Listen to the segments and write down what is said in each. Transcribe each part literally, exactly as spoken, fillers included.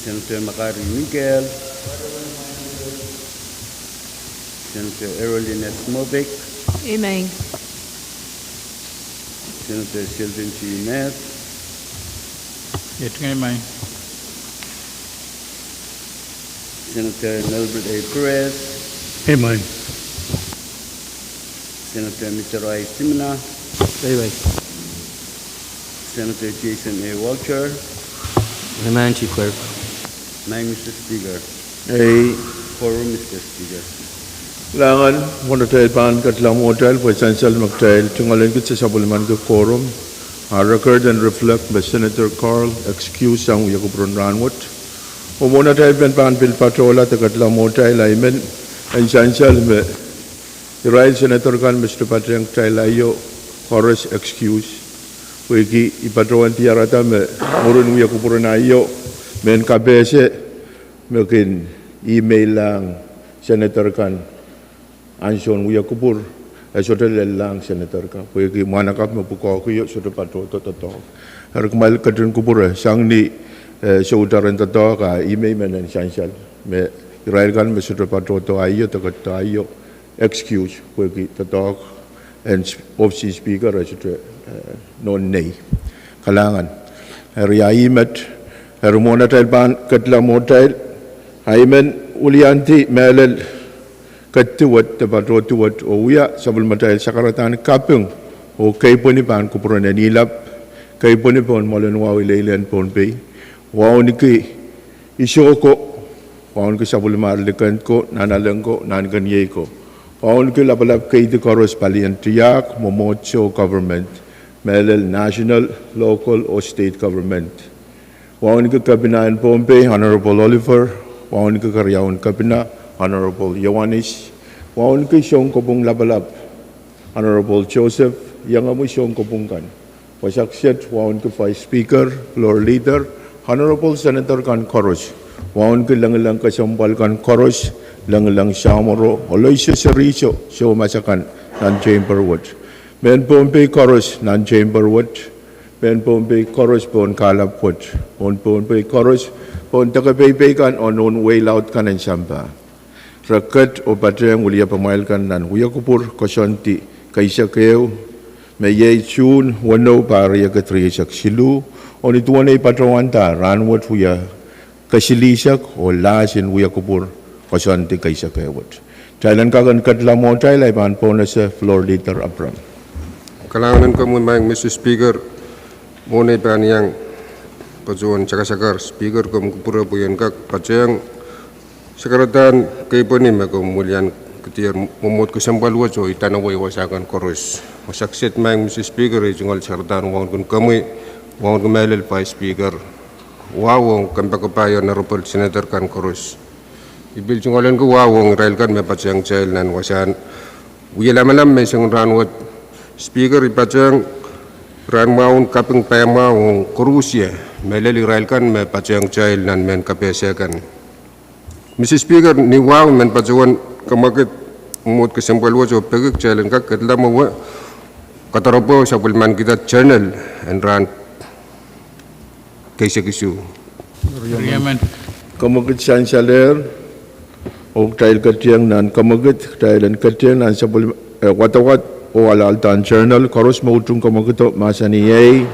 Senator Makari Ngikel. Senator Erolines Mobek. Amen. Senator Sheldon G. Meth. Iet ngehi, amen. Senator Melvin A. Perez. Amen. Senator Mister Roy Simina. Amen. Senator Jason A. Walker. Amen, Chief Clerk. Amen, Mister Speaker. Ei. Quorum, Mister Speaker. Langan, mwohn atail pahn kedla mwohtail, pwe sansal me kitail tungoalenki, se sapwellimaniki quorum. A record en reflect me Senator Carl excuse sang wia kupwuren rahnwet. Oh mwohn atail pahn pahn pil patohla de kedla mwohtail, I men en sansal me irail senator kan me sohte patehng kitail aio koaros excuse. Pwehki I patohwan diarada me mwurin wia kupwuren aio, mehn kapehse me kin email lahng senator kan ansoun wia kupwur, e sohte lellahng senator kan, pwehki mwahnakapw me pwukoahkio sohte patohdo doadoahk. Eri kumwail ketin kupwure sang ni, eh, soutaren doadoahk, a I men men en sansal me irail kan me sohte patohdo aio de ketido aio excuse, pwehki doadoahk en s-, ohpis en Speaker e sohte, eh, nohn nei. Kalahngan. Eri a I met, eri mwohn atail pahn kedla mwohtail, a I men wiliandi mehlel ketido wet de patohdo wet oh wia sapwellimatail sakaradahn kaping oh keipweni pahn kupwuren en ilap, keipweni pohn mwoalen wahu ileile en Pohnpei. Wauneki iso ko, wauneki sapwellimatail likend ko, nanalek ko, nahnken iei ko. Wauneki lapalap keidi koaros, palien tiahk, mwomwohdiso, government, mehlel national, local oh state government. Wauneki kepina en Pohnpei, Honorable Oliver, wauneki keriaun kepina, Honorable Iohannis, wauneki sounkopwung lapalap, Honorable Joseph, iengomwi sounkopwung kan. Wasa kiset wauneki Vice Speaker, Floor Leader, Honorable Senator kan koaros. Wauneki lengileng kesempwal kan koaros, lengileng samworo, oloiso, serihso, soumasa kan nan chamber wet. Mehn Pohnpei koaros nan chamber wet. Mehn Pohnpei koaros pohn kahlap wet. Mehn Pohnpei koaros pohn deke peipei kan oh nohn wehi laud kan en sampah. Re ket oh patehng wiliapamwail kan nan wia kupwur koasoandi keisek ehu, me iei Suhn weneu, pahr riekid rieisek siluh, oh ni duwen ei patohwanda rahnwet wia kesilihsek oh lahs en wia kupwur koasoandi keisek ehu wet. Kitail en kak en kedla mwohtail, a I pahn pohnese Floor Leader Abraham. Kalahngan en komwi, Mister Speaker, mwohn ei pahn iang patohwan sakasakar, Speaker, komw kupwure pwe I en kak patehng sakaradahn keipweni me komw wiliandier mwomwohd kesempwal wet oh idanawei wasa kan koaros. Wasa kiset, Mister Speaker, I tungoal sakaradahn wauneki komwi, wauneki mehlel Vice Speaker, wahu ong kompoakepahi Honorable Senator kan koaros. I pil tungoalenki wahu ong irail kan me patehng kitail nan wasahn wia lamalam menseng en rahnwet. Speaker, I patehng rahn mwahu en kaping pahmwahu ong koaruhsie, mehlel irail kan me patehng kitail nan mehn kapehse kan. Mister Speaker, ni wahu I men patohwan kamwakid mwomwohd kesempwal wet oh peki kitail en kak kedla mwowe kadaropwe oh sapwellimanikihda journal en rahn keisek isuh. Kamwakid sansalehr, oh kitail ketieng nan kamwakid, kitail en ketieng nan sapwellim-, eh, wadawad oh alahldahr journal. Koaros me utung kamwakido, mahsanih ei.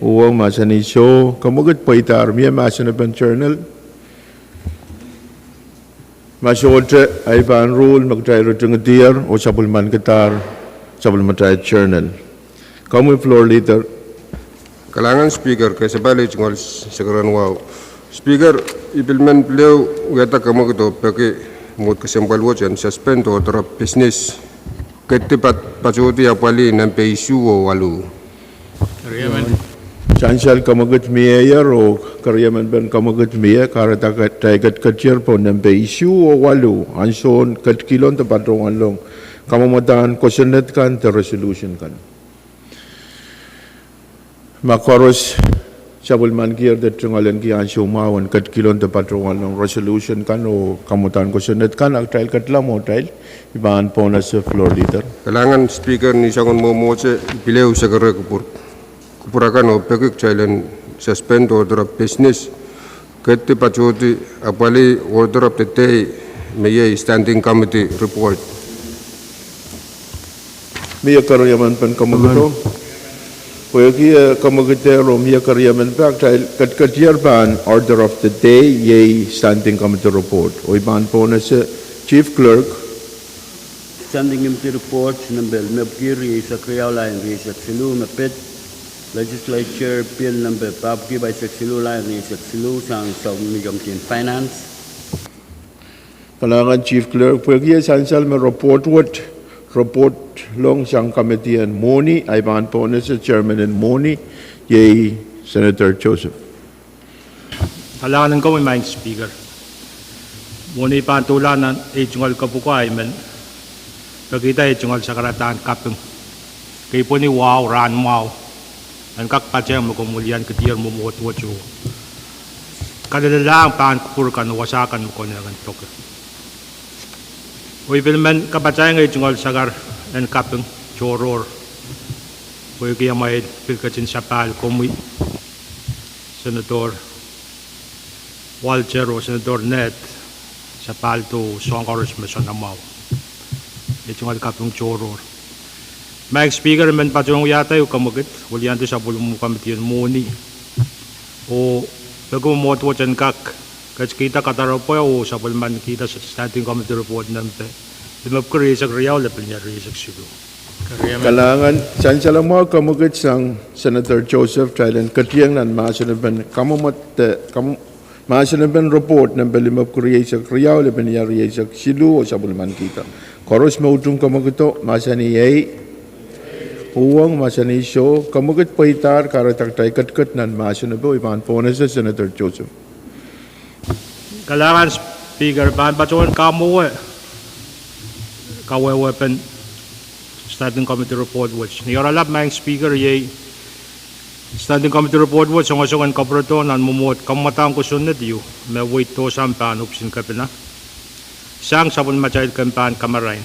Uwen mahsanih soh. Kamwakid pweidahr, mie mahsenepen journal? Ma sohte, a I pahn rule me kitail ritingdier oh sapwellimanikidahr sapwellimatail journal. Komwi Floor Leader. Kalahngan Speaker, kesepahl, I tungoal sakaradahn wahu. Speaker, I pil men pil ehu wiahda kamwakid oh peki mwomwohd kesempwal wet en suspend order of business, kedi pat-, patohdi apwalih nempe isuh oh waluh. Sansal kamwakid mieier oh keriemen pen kamwakid mie, kahrehda kitail ketketier pohn nempe isuh oh waluh, ansoun ketkihlen de patohwanleng kamwadahn kosonned kan de resolution kan. Ma koaros sapwellimanikier de tungoalenki ansou mwahu en ketkihlen de patohwanleng resolution kan oh kamwadahn kosonned kan, a kitail kedla mwohtail, I pahn pohnese Floor Leader. Kalahngan Speaker, ni soangen mwomwohdiso I pil ehu sakare kupwur-, kupwur akan oh peki kitail en suspend order of business, Keti patohdi apwalih order of the day, me iei standing committee report. Mie keriamen pen kamwekid o? Pwehki e kamwekid o, mie keriamen pak, kitail ketiketier pahn order of the day, iei standing committee report. Oh I pahn pohnese Chief Clerk. Standing Committee Report nempe limepwiki rieisek riau, lain rieisek siluh, me pid Legislature Bill nempe papwiki pahisek siluh, lain rieisek siluh, sang Subcommittee on Finance. Kalahngan Chief Clerk, pwehki e sansal me report wet, report long sang committee en mwohni, I pahn pohnese Chairman en mwohni, iei Senator Joseph. Kalahngan en komwi, Madam Speaker. Mwohni pahn doula nan ei tungoal kapwuko, I men pekihda ei tungoal sakaradahn kaping, keipweni wahu rahn mwahu, en kak patehng me komw wiliankihdier mwomwohd wet oh kalelehlahng pahn kupwur kan oh wasa kan me konehng en peki. Oh I pil men kapatahieng ei tungoal sakar en kaping tohrohr, pwehki amwail pil ketin sapahl komwi, Senator Walter oh Senator Ned, sapahl doh soahng koaros me soanamwahu. Ei tungoal kaping tohrohr. Madam Speaker, I men patohwan wiahda ehu kamwekid, wiliandi sapwellimomwi committee en mwohni, oh peki mwomwohd wet en kak ketikihda kadaropwe oh sapwellimanikihda standing committee report nempe limepwiki rieisek riau, lepin rieisek siluh. Kalahngan, sansalamwahu kamwekid sang Senator Joseph, kitail en ketieng nan mahsen en pen kamwomwad, mahsen en pen report nempe limepwiki rieisek riau, lepin rieisek siluh oh sapwellimanikihda. Koaros me utung kamwekido, mahsanih ei. Uhwong, mahsanih soh. Kamwekid pweidahr, kahrehda kitail ketiket nan mahsen en pen, oh I pahn pohnese Senator Joseph. Kalahngan Speaker, pahn patohwan kamwowe kawehwepen standing committee report wet. Ni oaralap, Madam Speaker, iei standing committee report wet songosong en kapwuredo nan mwomwohd kamwadang kosonned ieu me weidosang pahn upwsin kepina sang sapwellimatail kempahn kamarain,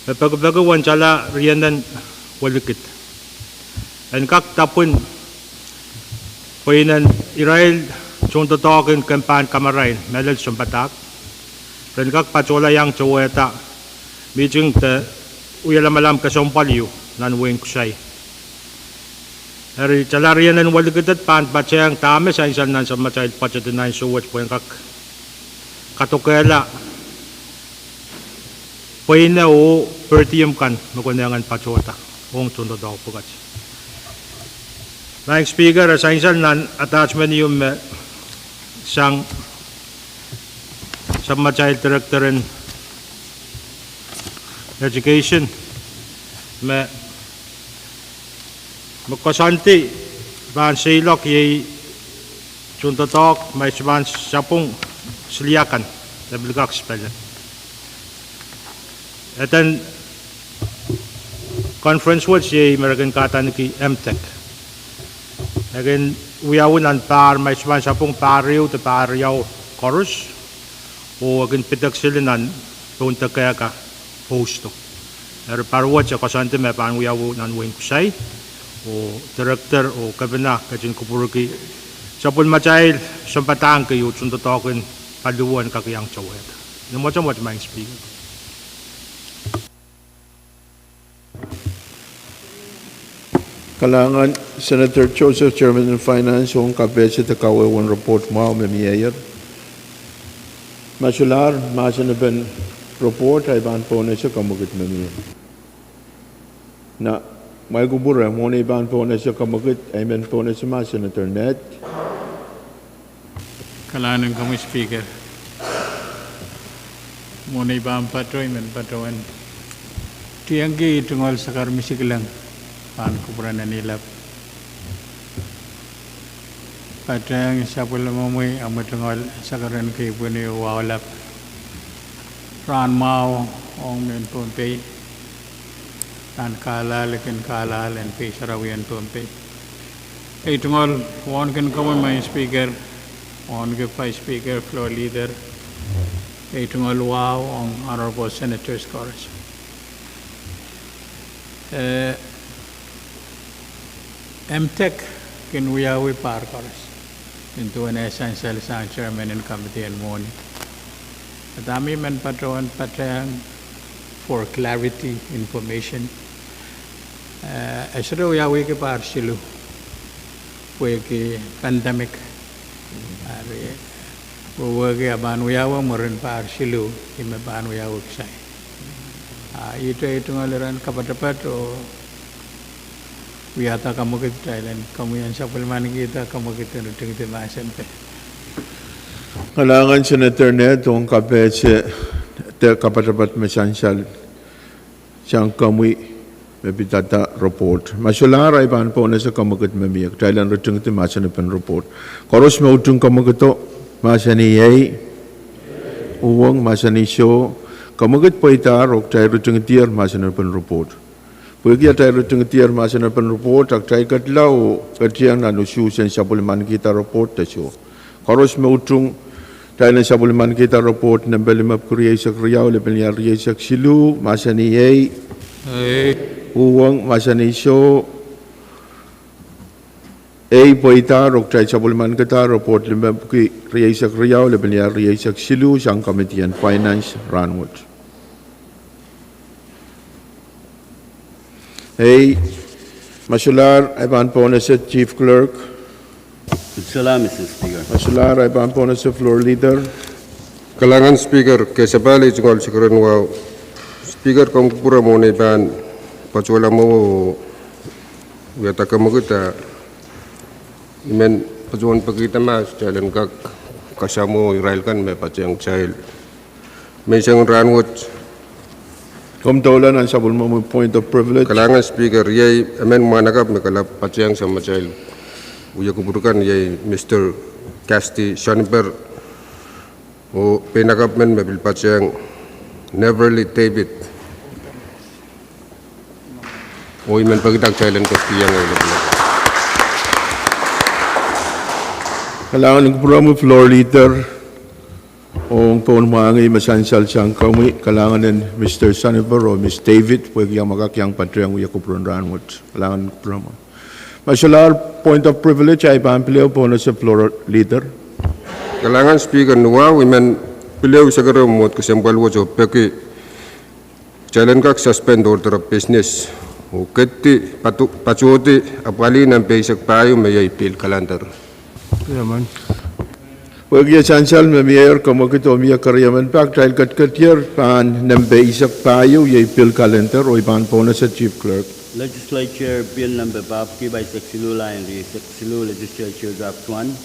me pekipeki uwen tala rienen welikid en kak dapwin pweinen irail tohndoadoahk en kempahn kamarain mehlel sounpadahk, ren kak patohla iang towehda mihting de wialamalam kesempwal ieu nan wehin Kusai. Eri tala rienen welikid et pahn patehng dahme sansal nan sapwellimatail budget en ansou wet pwehn kak kadokehla pweine oh per diem kan me konehng en patohda ong tohndoadoahk pwukat. Madam Speaker, e sansal nan attachment ieu me sang sapwellimatail Director en Education me me koasoandi pahn seiloak iei tohndoadoahk maisuban sapwung siliakan, e pil kak spele. Eden conference wet iei me re kin kadaniki M Tech. E kin wiawi nan pahr maisuban sapwung pahr riau de pahr riau koaros, oh e kin pidek sili nan pohnte kehka Pousdo. Eri pahr wet e koasoandi me pahn wiawi nan wehin Kusai, oh Director oh Kepina ketin kupwurki sapwellimatail sounpadahk ieu tohndoadoahk en paliwar en kak iang towehda. Ni mwotomwot, Madam Speaker. Kalahngan Senator Joseph, Chairman en Finance, ong kapehse de kawehwehn report mwahu me mieier. Ma solahr mahsen en pen report, I pahn pohnese kamwekid me mie. Na mwail kupwure, mwohn ei pahn pohnese kamwekid, I men pohnese ma Senator Ned. Kalahngan en komwi Speaker. Mwohn ei pahn patoh, I men patohwan tiengki tungoal sakar misikleng pahn kupwuren en ilep, patehng sapwellimomwi omwi tungoal sakar en keipweni oh wahu lap rahn mwahu ong mehn Pohnpei, nan kahlahl kin kahlahl en pei sarawien Pohnpei. Ei tungoal wauneki komwi Madam Speaker, wauneki Vice Speaker, Floor Leader, ei tungoal wahu ong Honorable Senators koaros. Eh, M Tech kin wiawi pahr koaros. Nin duwen eh sansal sang chairman en committee en mwohni. Dahme I men patohwan patehng for clarity information. Eh, e sohte wiawihki pahr siluh pwehki pandemic. Ari, wehwehki e pahn wiawi mwurin pahr siluh, ih me pahn wiawi kisai. Ah, ihte I tungoal iren kapatapat oh wiahda kamwekid kitail en komwi en sapwellimanikihda kamwekid en ritingdi mahsen pil. Kalahngan Senator Ned ong kapehse de kapatapat me sansal sang komwi me pidada report. Ma solahr ahi pahn pohnese kamwekid me mie, kitail en ritingdi mahsen en pil report. Koaros me utung kamwekido, mahsanih ei. Uhwong, mahsanih soh. Kamwekid pweidahr oh kitail ritingdier mahsen en pil report. Pwehki atail ritingdier mahsen en pil report, a kitail ketla oh ketieng nan usuhs en sapwellimanikihda report de soh. Koaros me utung, kitail en sapwellimanikihda report nempe limepwiki rieisek riau, lepin iar rieisek siluh, mahsanih ei. Uhwong, mahsanih soh. Ei pweidahr oh kitail sapwellimanikihda report limepwiki rieisek riau, lepin iar rieisek siluh sang committee en finance rahnwet. Ei, ma solahr ahi pahn pohnese Chief Clerk. Ma solahr ahi pahn pohnese Floor Leader. Kalahngan Speaker, kesepahl ei tungoal sekeren wahu. Speaker, komw kupwure mwohn ei pahn patohla mwowe oh wiahda kamwekid, I men patohwan pekihda ma kitail en kak kasamwo irail kan me patehng kitail menseng en rahnwet. Komw doula nan sapwellimomwi point of privilege. Kalahngan Speaker, iei emen mwahnakapw me kalap patehng samatail wia kupwur kan, iei Mister Casty Soniper, oh peinakapw men me pil patehng Neverly David. Oh I men pekida kitail en kak kihong ei lapalap. Kalahngan en kupwuromwi Floor Leader, ong pohn mwahngih me sansal sang komwi, kalahngan en Mister Soniper oh Miss David pwehki amwa kak iang patehng wia kupwur en rahnwet. Kalahngan en kupwuromwi. Ma solahr point of privilege, ahi pahn pil ehu pohnese Floor Leader. Kalahngan Speaker, ni wahu I men pil ehu sekeren mwohd kesempwal wet oh peki kitail en kak suspend order of business oh keti patohdi apwalih nempe eisek pahieu me iei pill calendar. Pwehki e sansal me mieier kamwekid oh mie keriemen pak, kitail ketiketier pahn nempe eisek pahieu, iei pill calendar, oh I pahn pohnese Chief Clerk. Legislature Bill nempe papwiki pahisek siluh, lain rieisek siluh, Legislature Draft one,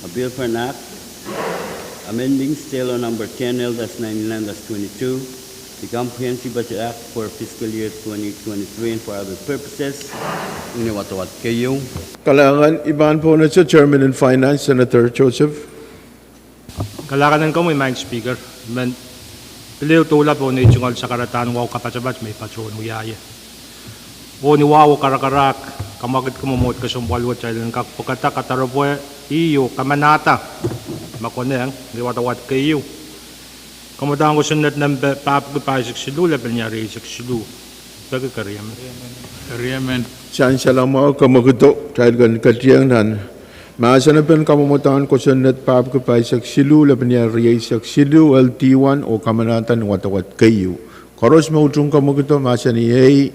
a bill for an act amending state law number ten L dash ninety-nine dash twenty-two, the Comprehensive Budget Act for fiscal year twenty twenty-three and for other purposes. Ni wadawad keieu. Kalahngan, I pahn pohnese Chairman en Finance, Senator Joseph. Kalahngan en komwi Madam Speaker, I men pil ehu doula pohn ei tungoal sakaradahn wahu kapatapat me I patohwan wiahier. Oh ni wahu karakarahk, kamwekid kamwomwohd kesempwal wet kitail en kak pwekada kadaropwe oh kamanahda me konehng ni wadawad keieu. Kamwadahn kosonned nempe papwiki pahisek siluh, lepin iar rieisek siluh. Peki keriemen. Keriemen. Sansal mwahu, kamwekido, kitail ken ketieng nan mahsen en pil kamwadahn kosonned papwiki pahisek siluh, lepin iar rieisek siluh, L D one, oh kamanahda ni wadawad keieu. Koaros me utung kamwekido, mahsanih ei.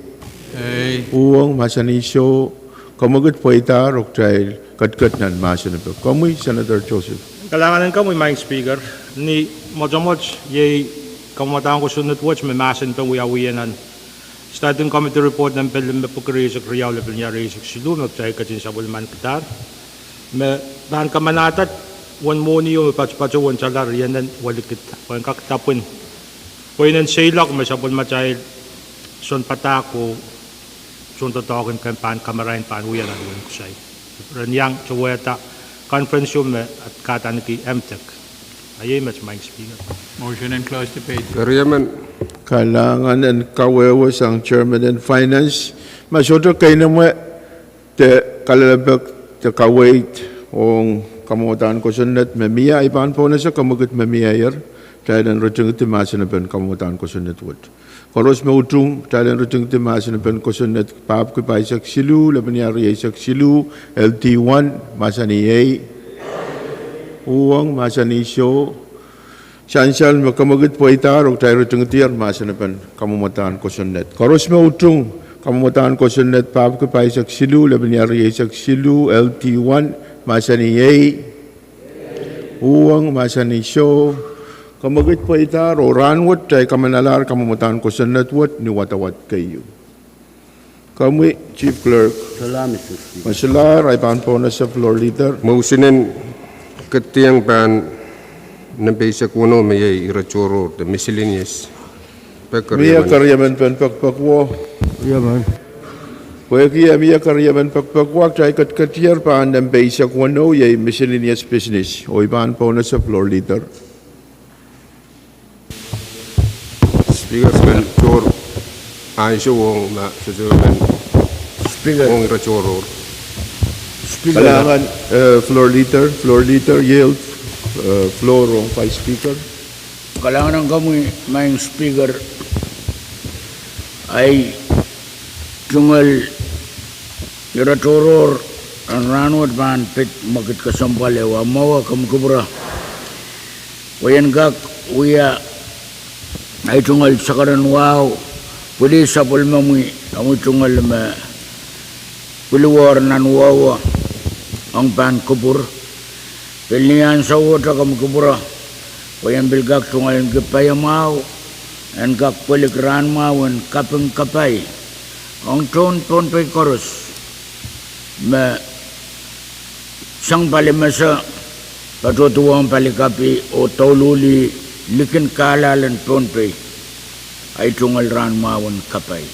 Uhwong, mahsanih soh. Kamwekid pweidahr oh kitail ketiket nan mahsen en pil. Komwi Senator Joseph. Kalahngan en komwi Madam Speaker, ni mwotomwot iei kamwadahn kosonned wet me mahsen en pil wiawi nan Standing Committee Report nempe limepwiki rieisek riau, lepin iar rieisek siluh, me kitail ketin sapwellimanikidahr, me pahn kamanahda uwen mwohnio me patopato uwen tala rienen welikid pwehn kak dapwin pweinen seiloak me sapwellimatail sounpadahk oh soundoadoahk en ken pahn kamarain pahn wia nan wehin Kusai, ren iang towehda conference ieu me kahdaneki M tech. Iei met Madam Speaker. Kalahngan en kawehwe sang Chairman en Finance. Ma sohte keinemwe de kalelapak de kaweid ong kamwadahn kosonned me mie, ahi pahn pohnese kamwekid me mieier, kitail en ritingidi mahsen en pil kamwadahn kosonned wet. Koaros me utung, kitail en ritingidi mahsen en pil kosonned papwiki pahisek siluh, lepin iar rieisek siluh, L D one, mahsanih ei. Uhwong, mahsanih soh. Sansal me kemwekid pweidahr oh kitail ritingdier mahsen en kamwomwdahn kosonned. Koaros me utung kamwomwdahn kosonned, papki pahisek siluh, lepin iar rieisek siluh, L T one, mahsanih ei. Uhwong, mahsanih soh. Kemwekid pweidahr oh rahnwet kitail kamanalahr kamwomwdahn kosonned wet ni wadawad keieu. Komwi Chief Clerk. Solahr, Mister Speaker. Solahr, ahi pahn pohnese Floor Leader. Mwohnsenen ketieng pahn nempe eisek weneu me iei ire tohrohr, the miscellaneous. Pek mie keriemen pen pekpekwo. Pwehki e mie keriemen pekpekwo, kitail ketiketier pahn nempe eisek weneu, iei miscellaneous business. Oh I pahn pohnese Floor Leader. Speaker, I men tohr ansou ong ma sohte men Speaker. Ong ire tohrohr. Speaker. Kalahngan, eh, Floor Leader, Floor Leader, yield, eh, floor ong Vice Speaker. Kalahngan ong komwi, Maing Speaker. Ahi tungoal ire tohrohr en rahnwet pahn pid mwekid kesempwal ehu. Mwowe komw kupwure, pwe I en kak wia ahi tungoal sakaradahn wahu, pwili sapwellimomwi, omwi tungoal me pwiliwor nan wawa, ong pahn kupwur. Pil ni ansouohte komw kupwure, pwe I en pil kak tungoal ki paiamwahu, en kak pwilik rahnmwahu en kaping kapai ong tohn Pohnpei koaros me sang pali mese, patohduwehn pali kapi oh douluhl likin kahlahl en Pohnpei. Ahi tungoal rahnmwahu en kapai.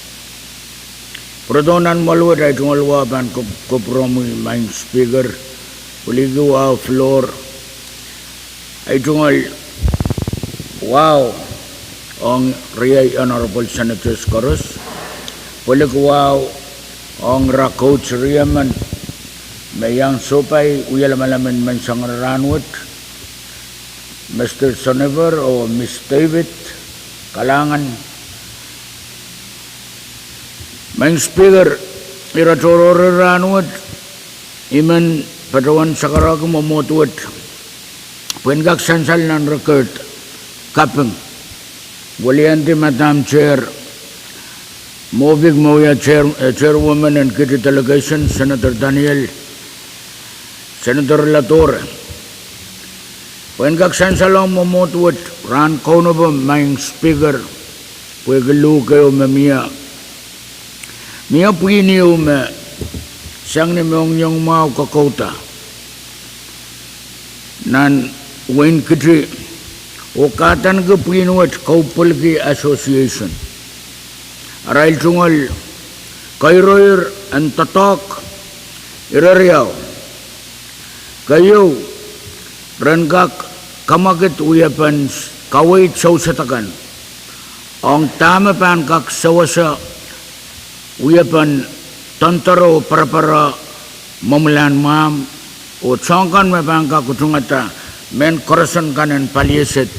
Pwurodo nan mwoahl wet, ahi tungoal wahu pahn kup-, kupwuromwi, Maing Speaker, pwilikih wahu floor. Ahi tungoal wahu ong riei honourable senators koaros. Pwilik wahu ong ira Coach riemen me iang sohpai wia lamalam en menseng en rahnwet, Mister Sonifer oh Miss David, kalahngan. Maing Speaker, ire tohrohr en rahnwet, I men patohwan sakaraki mwomwohd wet pwehn kak sansal nan record kaping. Weliandi Madam Chair, mwohpik me wia Chair, eh, Chairwoman en kidi delegation, Senator Daniel, Senator Ledore. Pwehn kak sansalohng mwomwohd wet rahn kaunopo, Maing Speaker, pwehki luhk ehu me mie, mie pwihn ehu me sang ni mohngiong mwahu kokouda nan wehin Kiti oh kadaneki pwihn wet Kaupwilki Association. Arail tungoal keiroir en doadoahk ire riau. Keieu, ren kak kamwekid wiepen kaweid sousedakan ong dahme pahn kak sewese wiepen doandoare oh parapare mwomwlahn mwahmw, oh soahng kan me pahn kak utungada mehn koaroson kan en palieset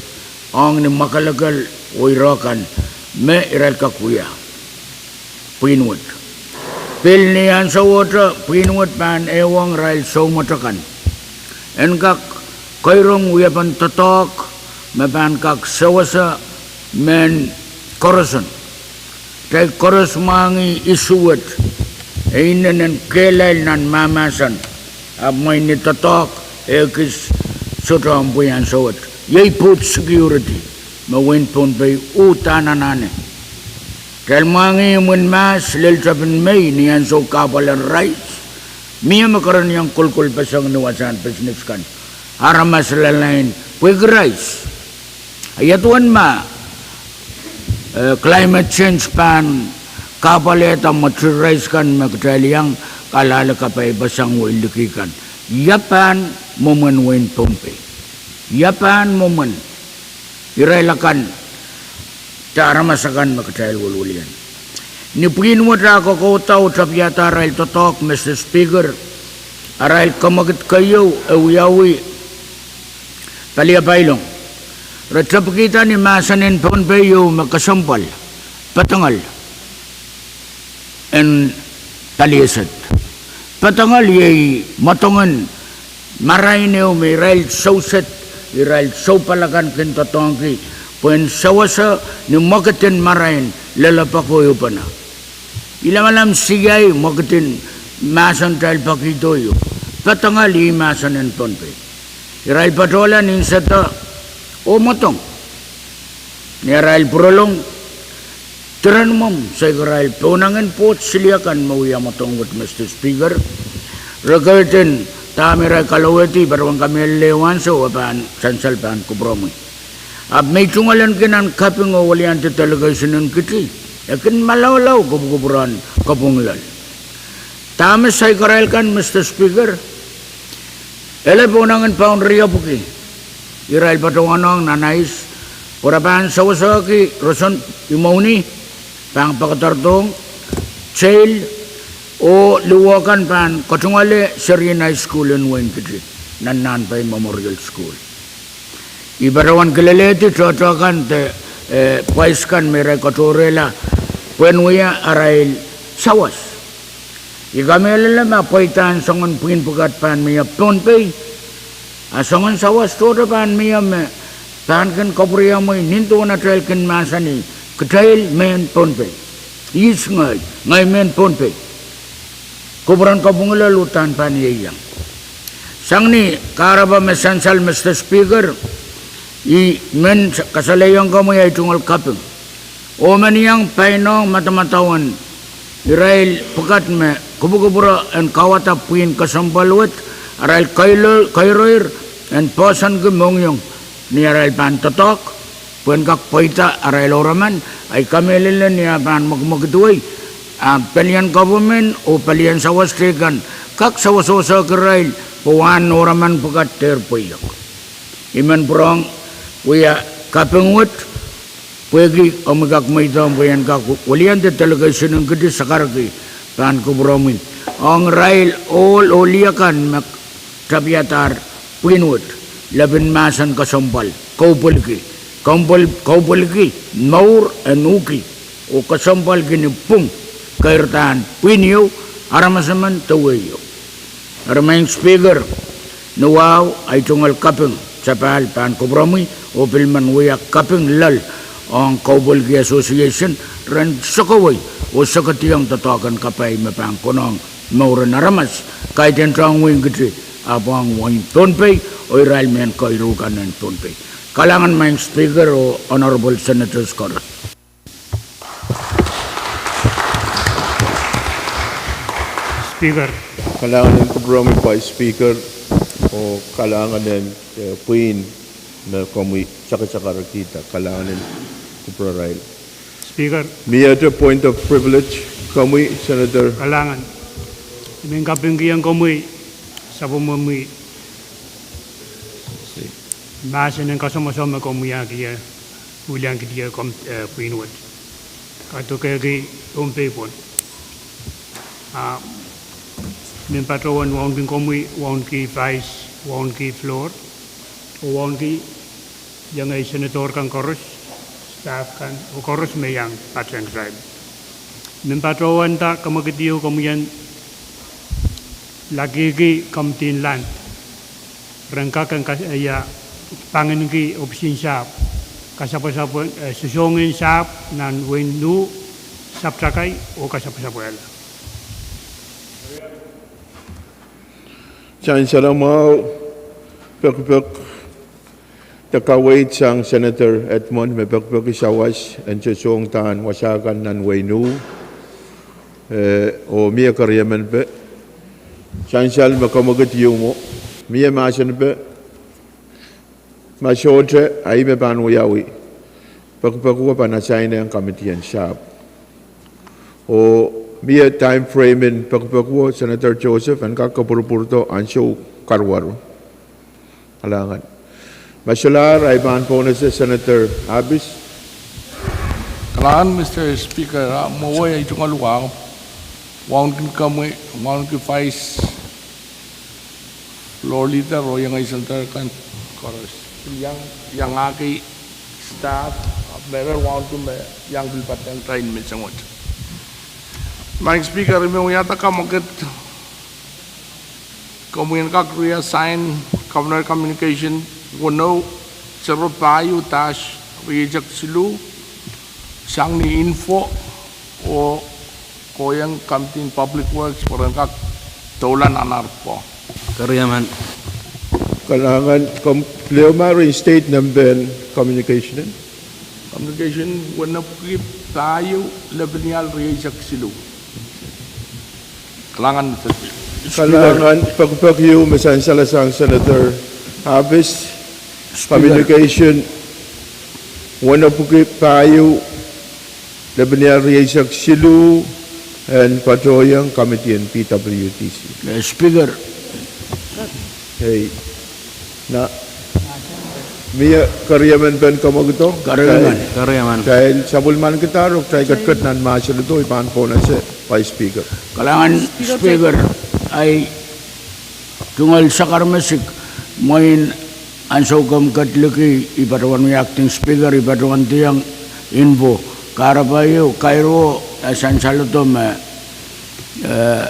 ong ni mwakelekel oh ire kan me irail kak wia pwihn wet. Pil ni ansouohte pwihn wet pahn ehuong irail soumwet akan en kak keirong wiepen doadoahk me pahn kak sewese mehn koaroson. Kitail koaros mwahngih issue wet, e inenen kehlail nan mahmahsen, ahpw mwein ni doadoahk e ekis sohte omw pwe ansou wet. Iei food security me wehin Pohnpei uhdahn anahne. Kitail mwahngih imwin mahs lel tepin Mei ni ansou kahpwal en rais. Mie me kereniong kolkolpeseng ni wasahn business kan. Aramas lalain pwehki rais. Ia duwen ma, eh, climate change pahn kahpwalehda material rais kan me kitail iang kalahli kapaipeseng wehi liki kan. Ia pahn mwomwen wehin Pohnpei? Ia pahn mwomwen irail akan, de aramas akan me kitail welwelian? Ni pwihn wet ah kokouda oh tapihada arail doadoahk, Mister Speaker, arail kamwekid keieu e wiawi palio pailong. Re tepkihda ni mahsen en Pohnpei ieu me kesempwal, pedengel en palieset. Pedengel iei mwadongen marain ehu me irail souset, irail soupalakan kin doadoahngki, pwehn sewese ni mwekid en marain lel pako ehu pene. I lamalam siai mwekid en mahsen atail paki doh ehu, padahngki mahsen en Pohnpei. Irail patohla ni sehse oh mwadong. Ni arail pwurolong, diren mwomw saikarail pohnangin pwoud siliakan me wia mwadong wet, Mister Speaker. Re ketin, dahme irail kalowehdi, patohwan kamehlele ansou e pahn sansal pahn kupwuromwi. Ahpw me I tungoal en kin nan kaping oh weliandi delegation en kiti, e kin malaulau kupwukupwuren kopwung loal. Dahme saikarail kan, Mister Speaker, ele pohnangin paun riepwiki. Irail patohwanohng nan ais, pwe re pahn sewesehki roson imwowni, pahn pekederdohng, jail, oh luhwo kan pahn katungoale serien high school en wehin kiti, nan Nahnpai Memorial School. I patohwan kilelehdi tohtohkan de, eh, pwais kan me irail katohrehla pwehn wia arail sawas. I kamehlele ma pweidahn soangen pwihn pwukat pahn mie Pohnpei, a soangen sawas tohto pahn mie me pahn kin kapwuriamwei nin duwen atail kin mahsanih, kitail mehn Pohnpei. Ihs ngehi? Ngehi mehn Pohnpei. Kupwuren kopwung loal uhdahn pahn ieiang. Sang ni kahrepe me sansal, Mister Speaker, I men kasalehiong komwi ahi tungoal kaping. Oh men iang painohng madamadau en irail pwukat me kupwukupwure en kauwada pwihn kesempwal wet, arail kairo-, kairoir en poahsoanki mohngiong ni arail pahn doadoahk, pwehn kak pweida arail oaraman, ahi kamehlele ni ah pahn mwekimwekid wei, ah pelien government oh pelien sawas teikan kak sewesewesehki irail pwe wahn oaraman pwukat dehr pweiek. I men pwurehng wia kaping wet, pwehki omwi kak mweidohng pwe I en kak weliandi delegation en kiti sakarki pahn kupwuromwi ong irail ohl oh lih akan me tapiadahr pwihn wet, lepin mahsen kesempwal, koupwilki, koupwil-, koupwilki mour en uhki, oh kesempwalki ni pwung keirdahn pwihn ieu, aramas emen de wehi ieu. Eri Maing Speaker, ni wahu ahi tungoal kaping sapahl pahn kupwuromwi, oh pil men wia kaping loal ong Koupwilki Association ren sokowei oh sokediong doadoahk en kapai me pahn konehng mour en aramas, kaidehn tohn wehin kiti, ahpw ong wehin Pohnpei oh irail mehn kairuhkan en Pohnpei. Kalahngan Maing Speaker oh Honorable Senators koaros. Speaker. Kalahngan en kupwuromwi Vice Speaker, oh kalahngan en, eh, pwihn me komwi sakasakarakihdahng, kalahngan en kupwurarail. Speaker. Miehte point of privilege, komwi Senator. Kalahngan. I men kapingkihong komwi sapwellimomwi mahsen en kasamwosamw me komwi ahki weliandi, eh, pwihn wet. Kadokehki Pohnpei pwon. Ah, men patohwan wauneki komwi, wauneki vice, wauneki floor, oh wauneki iengei senator kan koaros, staff kan, oh koaros me iang patehng kitail. Men patohwan da kamwekid ieu komwi en lakihki committee en land ren kak en kas-, eh, ia, panginki ohpis en sahpw, kasapwasapwen, eh, sosohng en sahpw nan wehin Nuh, Sapwtakai, oh kasapwasapwehla. Sansal mwahu, pekipek, de kaweid sang Senator Edmund me pekipeki sawas en sosohng dahn wasa kan nan wehin Nuh, eh, oh mie keriemen pe, sansal me kamwekid ieu mwo, mie mahsen pe, ma sohte, ahi me pahn wiawi, pekipekuwo pahn asainehng committee en sahpw. Oh mie time frame en pekipekuwo, Senator Joseph, en kak kapwurpwurdo ansou karuwaru. Kalahngan. Ma solahr, ahi pahn pohnese Senator Abis. Kalahngan Mister Speaker, ah, mwowe ahi tungoal wahu, wauneki komwi, wauneki vice, floor leader, oh iengei senator kan koaros. Iang, iangahki staff, ah, me re wauneki me iang pil patehng time me sangete. Maing Speaker, I men wiahda kamwekid Komwi en kak reassign Governor communication weneu, zero pahieu dash rieisek siluh, sang ni info oh kohieng Committee en Public Works pwe ren kak doula nan ar pwoh. Keriaman. Kalahngan, komw pil ehu ma reinstate nempehn communication en? Communication wenepwiki pahieu, lepin ial rieisek siluh. Kalahngan, Mister Speaker. Kalahngan, pekipek ieu me sansal sang Senator Abis. Speaker. Communication wenepwiki pahieu, lepin ial rieisek siluh, en patohiong Committee en P W D C. Eh, Speaker. Ei. Na, mie keriemen pen komwekid o? Keriemen. Keriemen. Kitail sapwellimanikidahr oh kitail ketiket nan mahsen ido, I pahn pohnese Vice Speaker. Kalahngan, Speaker, ahi tungoal sakaramasik, mwein ansou komw ketliki, I patohwan wia Acting Speaker, I patohwan diong info. Kahrepe ieu, kairo, eh, sansal ido me, eh,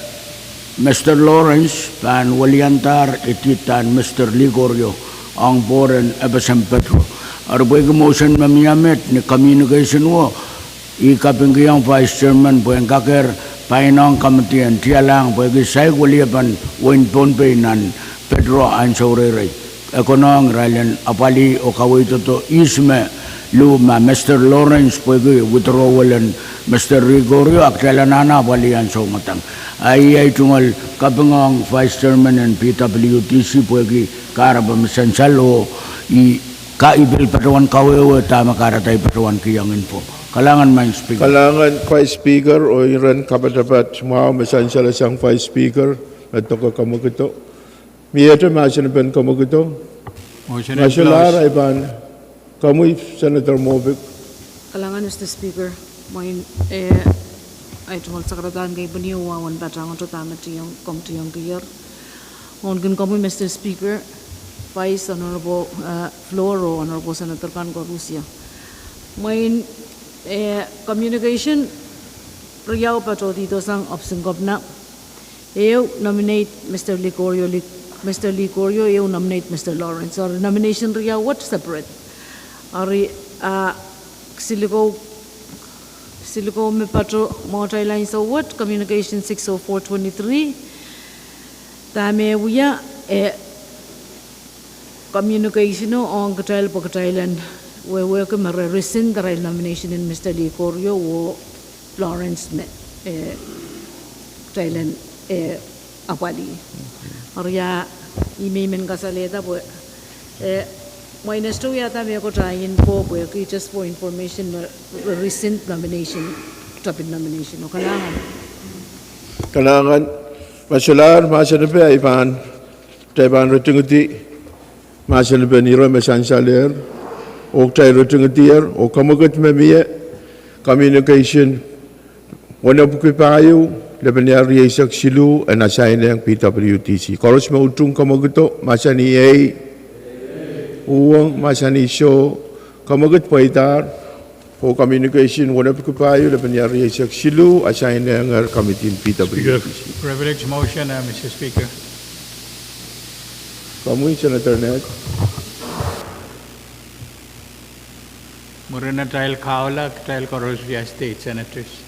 Mister Lawrence pahn weliandahr ididahn Mister Likorio ong board en FSM Petro. Eri pwehki motion me mie met ni communication wo, I kapingkihong Vice Chairman pwe en kakehr painong committee en tialahng pwehki saik weliepen wehin Pohnpei nan Petro ansou reirei. E konehng irail en apwalih oh kaweid doadoahk ihs me luhn ma Mister Lawrence pwehki withdrawal en Mister Likorio, a kitail anahne apwalih ansou ngehdeng. Ahi ahi tungoal kaping ong Vice Chairman en P W D C pwehki kahrepe me sansal oh I ka I pil patohwan kawehwe dahme kahrehda I patohwan kihong info. Kalahngan, Madam Speaker. Kalahngan Vice Speaker, oh iren kapatapat mwahu me sansal sang Vice Speaker, me doke komwekid o. Miehte mahsen pen komwekid o? Mahsen en solahr, I pahn, komwi Senator Moffitt. Kalahngan, Mister Speaker. Mwein, eh, ahi tungoal sakarada en kepwin ieu wawan patohwan dahme tiong, komw tiongkier. Mwohnkin komwi Mister Speaker, Vice Honorable, eh, Floor oh Honorable Senator kan koarusie. Mwein, eh, communication riau patohdo sang Office en Kepina. Ehu nominate Mister Likorio, Li-, Mister Likorio, ehu nominate Mister Lawrence. Eri nomination riau wet separate. Eri, ah, siluh ko, siluh ko me patohwan mwohtail ansou wet, communication six oh four twenty-three. Dahme wia, eh, communication o ong kitail pwe kitail en wehwehki me re rescind arail nomination en Mister Likorio oh Lawrence me, eh, kitail en, eh, apwalih. Eri ah, I men kasalehda pwe, eh, mwein e sohte wiahda mehkot ahi info pwehki just for information me re rescind nomination, topin nomination o. Kalahngan. Kalahngan, me solahr mahsen pen I pahn, kitail pahn ritingidi mahsen pen ire me sansalehr, oh kitail ritingidier, oh komwekid me mie, communication wenepwiki pahieu, lepin ial rieisek siluh, en assign ong P W D C. Koaros me utung komwekid o, mahsanih ei. Uhwong, mahsanih soh. Komwekid pweidahr. Oh communication wenepwiki pahieu, lepin ial rieisek siluh, assign ong committee en P W D C. Speaker, privilege motion, uh, Mister Speaker. Komwi Senator Ned. Mwurin atail kahula, kitail koaros wia state senators.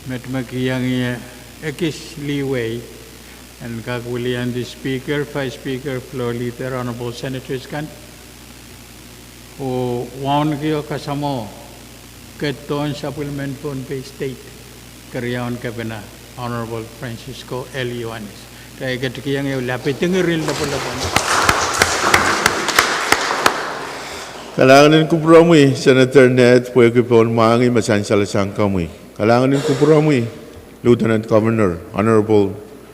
Met me kihong ie ekis leeway en kak weliandi Speaker, Vice Speaker, Floor Leader, Honorable Senators kan, oh wauneki oh kasamwo ketidohn sapwellimen Pohnpei State, keriaun Kepina, Honorable Francisco L. Ioanis. Kitail ketikihong ie lapidingir en lopwolopwon. Kalahngan en kupwuromwi Senator Ned pwehki pohn mwahngih me sansal sang komwi. Kalahngan en kupwuromwi Lieutenant Governor, Honorable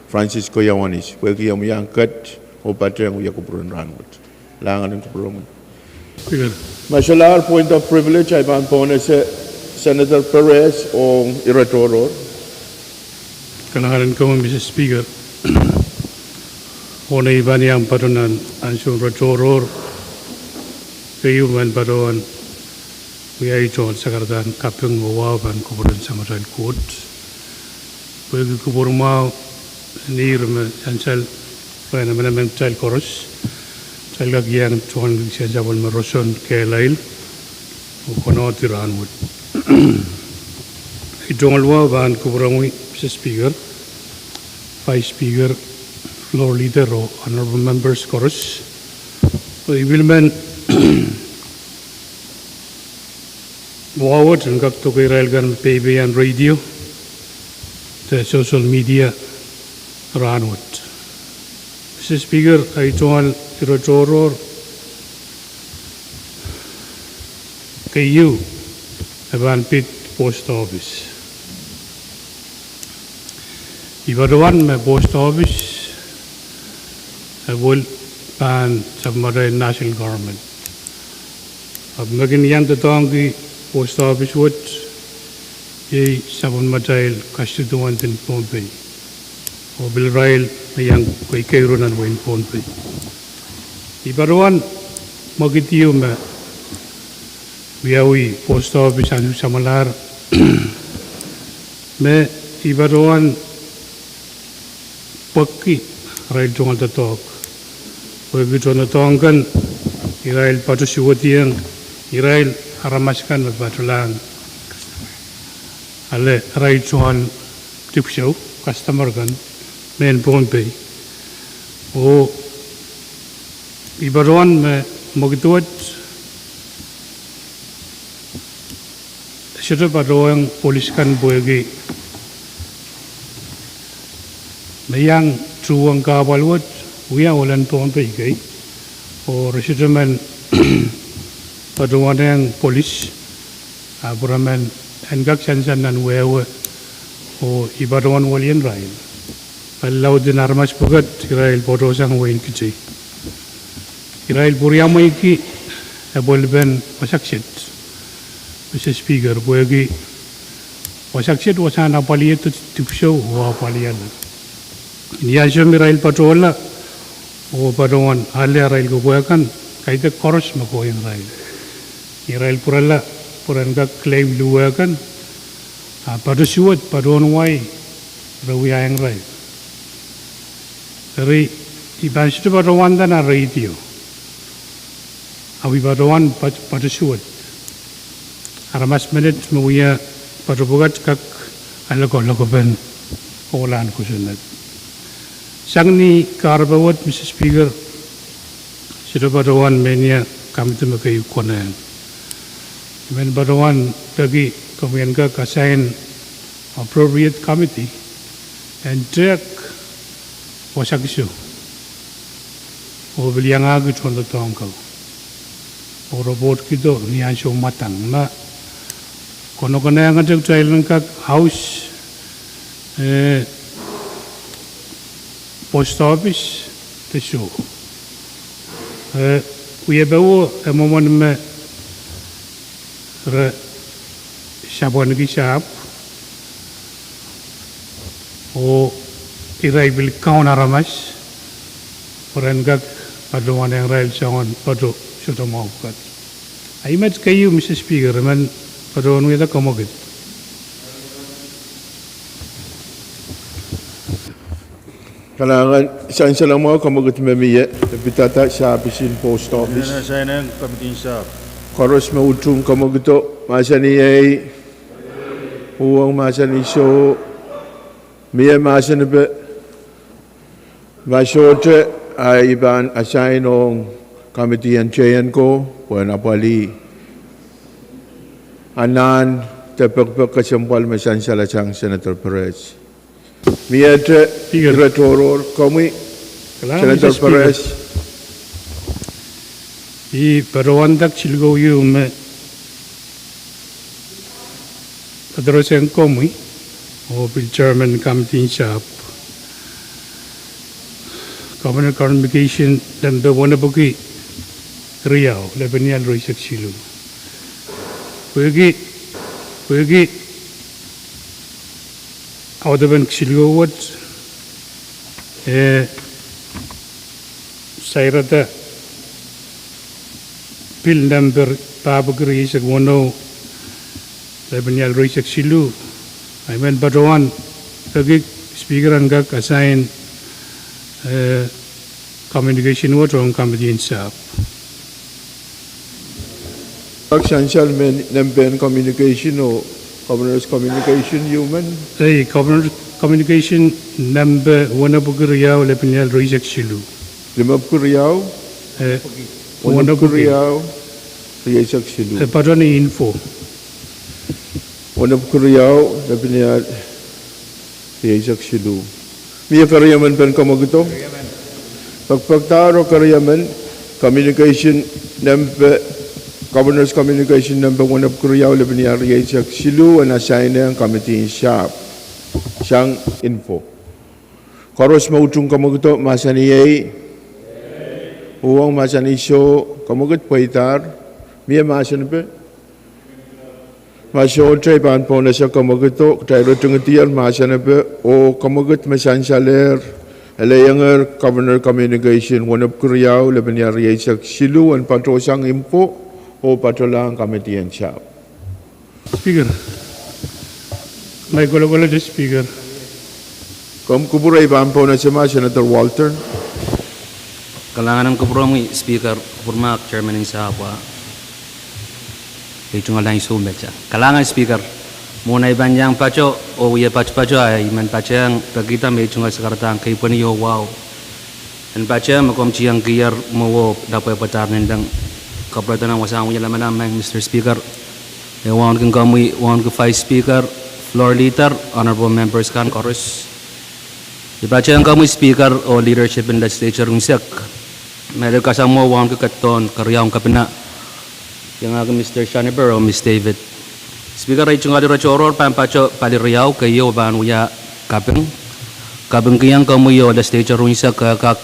Francisco Ioanis, pwehki omw iang ket oh patehng wia kupwuren rahnwet. Kalahngan en kupwuromwi. Speaker. Me solahr point of privilege, I pahn pohnese Senator Perez ong ire tohrohr. Kalahngan en komwi Mister Speaker. Oh nei pahn iang patohwan ansou ire tohrohr, keieu pahn patohwan wia ei tohn sakaradahn kaping oh wahu pahn kupwuren Samatail Koht. Pwehki kupwur mwahu Ni reme sansal, rehn emenemen kitail koaros, kitail kak iang tohn kihsang sapwellime roson kehlail oh konehdi rahnwet. Ei tungoal wau pahn kupwuromwi Mister Speaker, Vice Speaker, Floor Leader oh Honorable Members koaros. Oh I pil men wahwet en kak doke irail kan me peipeian radio de social media rahnwet. Mister Speaker, ei tungoal ire tohrohr keieu e pahn pid post office. I patohwan me post office e pil pahn sapwellimatail national government. Ahpw me kin iang doadoahngki post office wet, iei sapwellimatail constituent en Pohnpei, oh pil irail me iang keiru nan wehin Pohnpei. I patohwan mwekid ieu me wiawi post office ansou samwalahro, me I patohwan pwekki arail tungoal doadoahk, pwehki tohndoadoahk kan irail patosuwediong irail aramas kan me patohlahng ale arail tungoal dipwisou, customer kan, mehn Pohnpei. Oh I patohwan me mwekid wet sohte patohwanohng polis kan pwehki me iang tuhwong kahpwal wet wia ohlen Pohnpei kei, oh re sohte men patohwanohng polis, ahpw re men en kak sansal nan wehwe, oh I patohwan welien irail pali lauden aramas pwukat irail patohsang wehin Kitei. Irail pwuriamweiki epwelipen wasa kiset, Mister Speaker, pwehki wasa kiset wasahn apwalih dipwisou oh apwalih ale. Ni ansou me irail patohla oh patohwan ale arail kepwe kan, kaidehk koaros me kohieng irail. Irail pwurala pwe ren kak claim luhwe kan, a patosuwed patohwan wai re wiahiong irail. Eri, I pahn sohte patohwanda nan radio, ahpw I patohwan patosuwed aramas menet me wia pato pwukat kak ale lokolokpen ohlahn kosonned. Sang ni kahrepe wet, Mister Speaker, sohte patohwan mehnia committee me keieu konehng. I men patohwan peki komwi en kak assign appropriate committee en tehk wasa kiset oh pil iangahki tohndoadoahk kan oh report kihdo ni ansou mwadang me konokonehngete kitail en kak aus post office de soh. E wiepe wo e mwomwen me re sapweniki sahpw oh irail pil kaun aramas pwe ren kak patohwanehng irail soangen pato sohte mwahu pwukat. Ahi met keieu, Mister Speaker, I men patohwan wiahda komwekid. Kalahngan, sansal mwahu komwekid me mie, e pidada sahpis en post office. Koaros me utung komwekido, mahsanih ei, uhwong mahsanih soh, mie mahsanipe ma sohte, a I pahn assign ong committee en teienko pwehn apwalih anahn de pekpek kesempwal me sansalasang Senator Perez. Miehte ire tohrohr komwi, Senator Perez. I patohwanda kisinlikou ieu me address ong komwi oh pil chairman committee en sahpw, Government Communication lempe wenepwiki riau, lepenial rieisek siluh. Pwehki, pwehki audepen kisinlikou wet, e sairada pil lempe pahpwiki rieisek weneu, lepenial rieisek siluh. I men patohwan peki Speaker, en kak assign, eh, communication wet ong committee en sahpw. Kak sansal me nempe en communication oh Governor's communication, Human? Eh, Governor's communication nempe wenepwiki riau, lepin ial rieisek siluh. Limepwiki riau? Eh, wenepwiki riau, rieisek siluh. Eh, patohwan info. Wenepwiki riau, lepin ial rieisek siluh. Mie keriemen pen komwekid o? Pekpekdahr oh keriemen, communication nempe, Governor's communication nempe wenepwiki riau, lepin ial rieisek siluh, en assign ong committee en sahpw. Sang info. Koaros me utung komwekid o, mahsanih ei. Uhwong, mahsanih soh. Komwekid pweidahr. Mie mahsanipe? Ma sohte, I pahn pohnese komwekid o, kitail ritingdier mahsanipe, oh komwekid me sansalehr, ele iangehr Governor communication wenepwiki riau, lepin ial rieisek siluh, en patohsang info oh patohlahng committee en sahpw. Speaker. Mai kolokolete, Speaker. Komw kupwure, I pahn pohnese ma, Senator Walter. Kalahngan en kupwuromwi, Speaker, kupwurmahk Chairman en sahpw, ah, ei tungoal ansou me te. Kalahngan, Speaker. Mwohn ei pahn iang patoh oh wie patopato, ah, I men patehng pekihda me ei tungoal sakaradahn keipweni oh wahu en patehng me komw tiengkier mwowe lapwehpwadahr nin leng. Kapwuredo nan wasahn wia lamalam, Mister Speaker. E wauneki komwi, wauneki Vice Speaker, Floor Leader, Honorable Members kan koaros. I patehng komwi Speaker oh leadership en legislature unsek. Mehlel kasamwo wauneki ketidohn keriaun kepina, iangahki Mister Schonenberg oh Miss David. Speaker, ei tungoal iretikitik pahn patoh pali riau, keieu pahn wia kaping. Kapingkihong komwi oh legislature unsek, eh, kak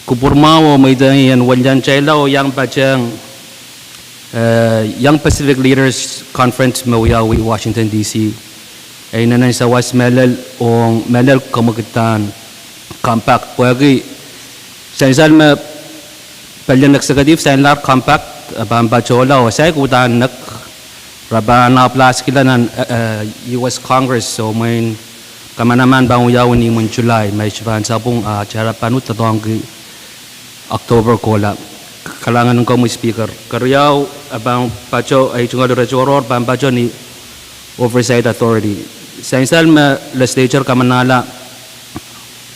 kupwurmwahu oh mweidohng en welian teila oh iang patehng, eh, Young Pacific Leaders Conference me wiawi Washington D C. E inenen sawas mehlel ong mehlel komwekidahn compact pwehki sansal me pelien executive sainlahr compact, eh, pahn patohla oh saik uhdahn nek, re pahn applieskihla nan, eh, eh, U S Congress, oh mwein kamanaman pahn wiawi ni imwin July, ma I sohte pahn sapwung, ah, tara pahn uhd doadoahngki October kohla. Kalahngan en komwi Speaker. Keriau, e pahn patoh, ei tungoal iretikitik pahn patoh ni Oversight Authority. Sansal me legislature kamanahla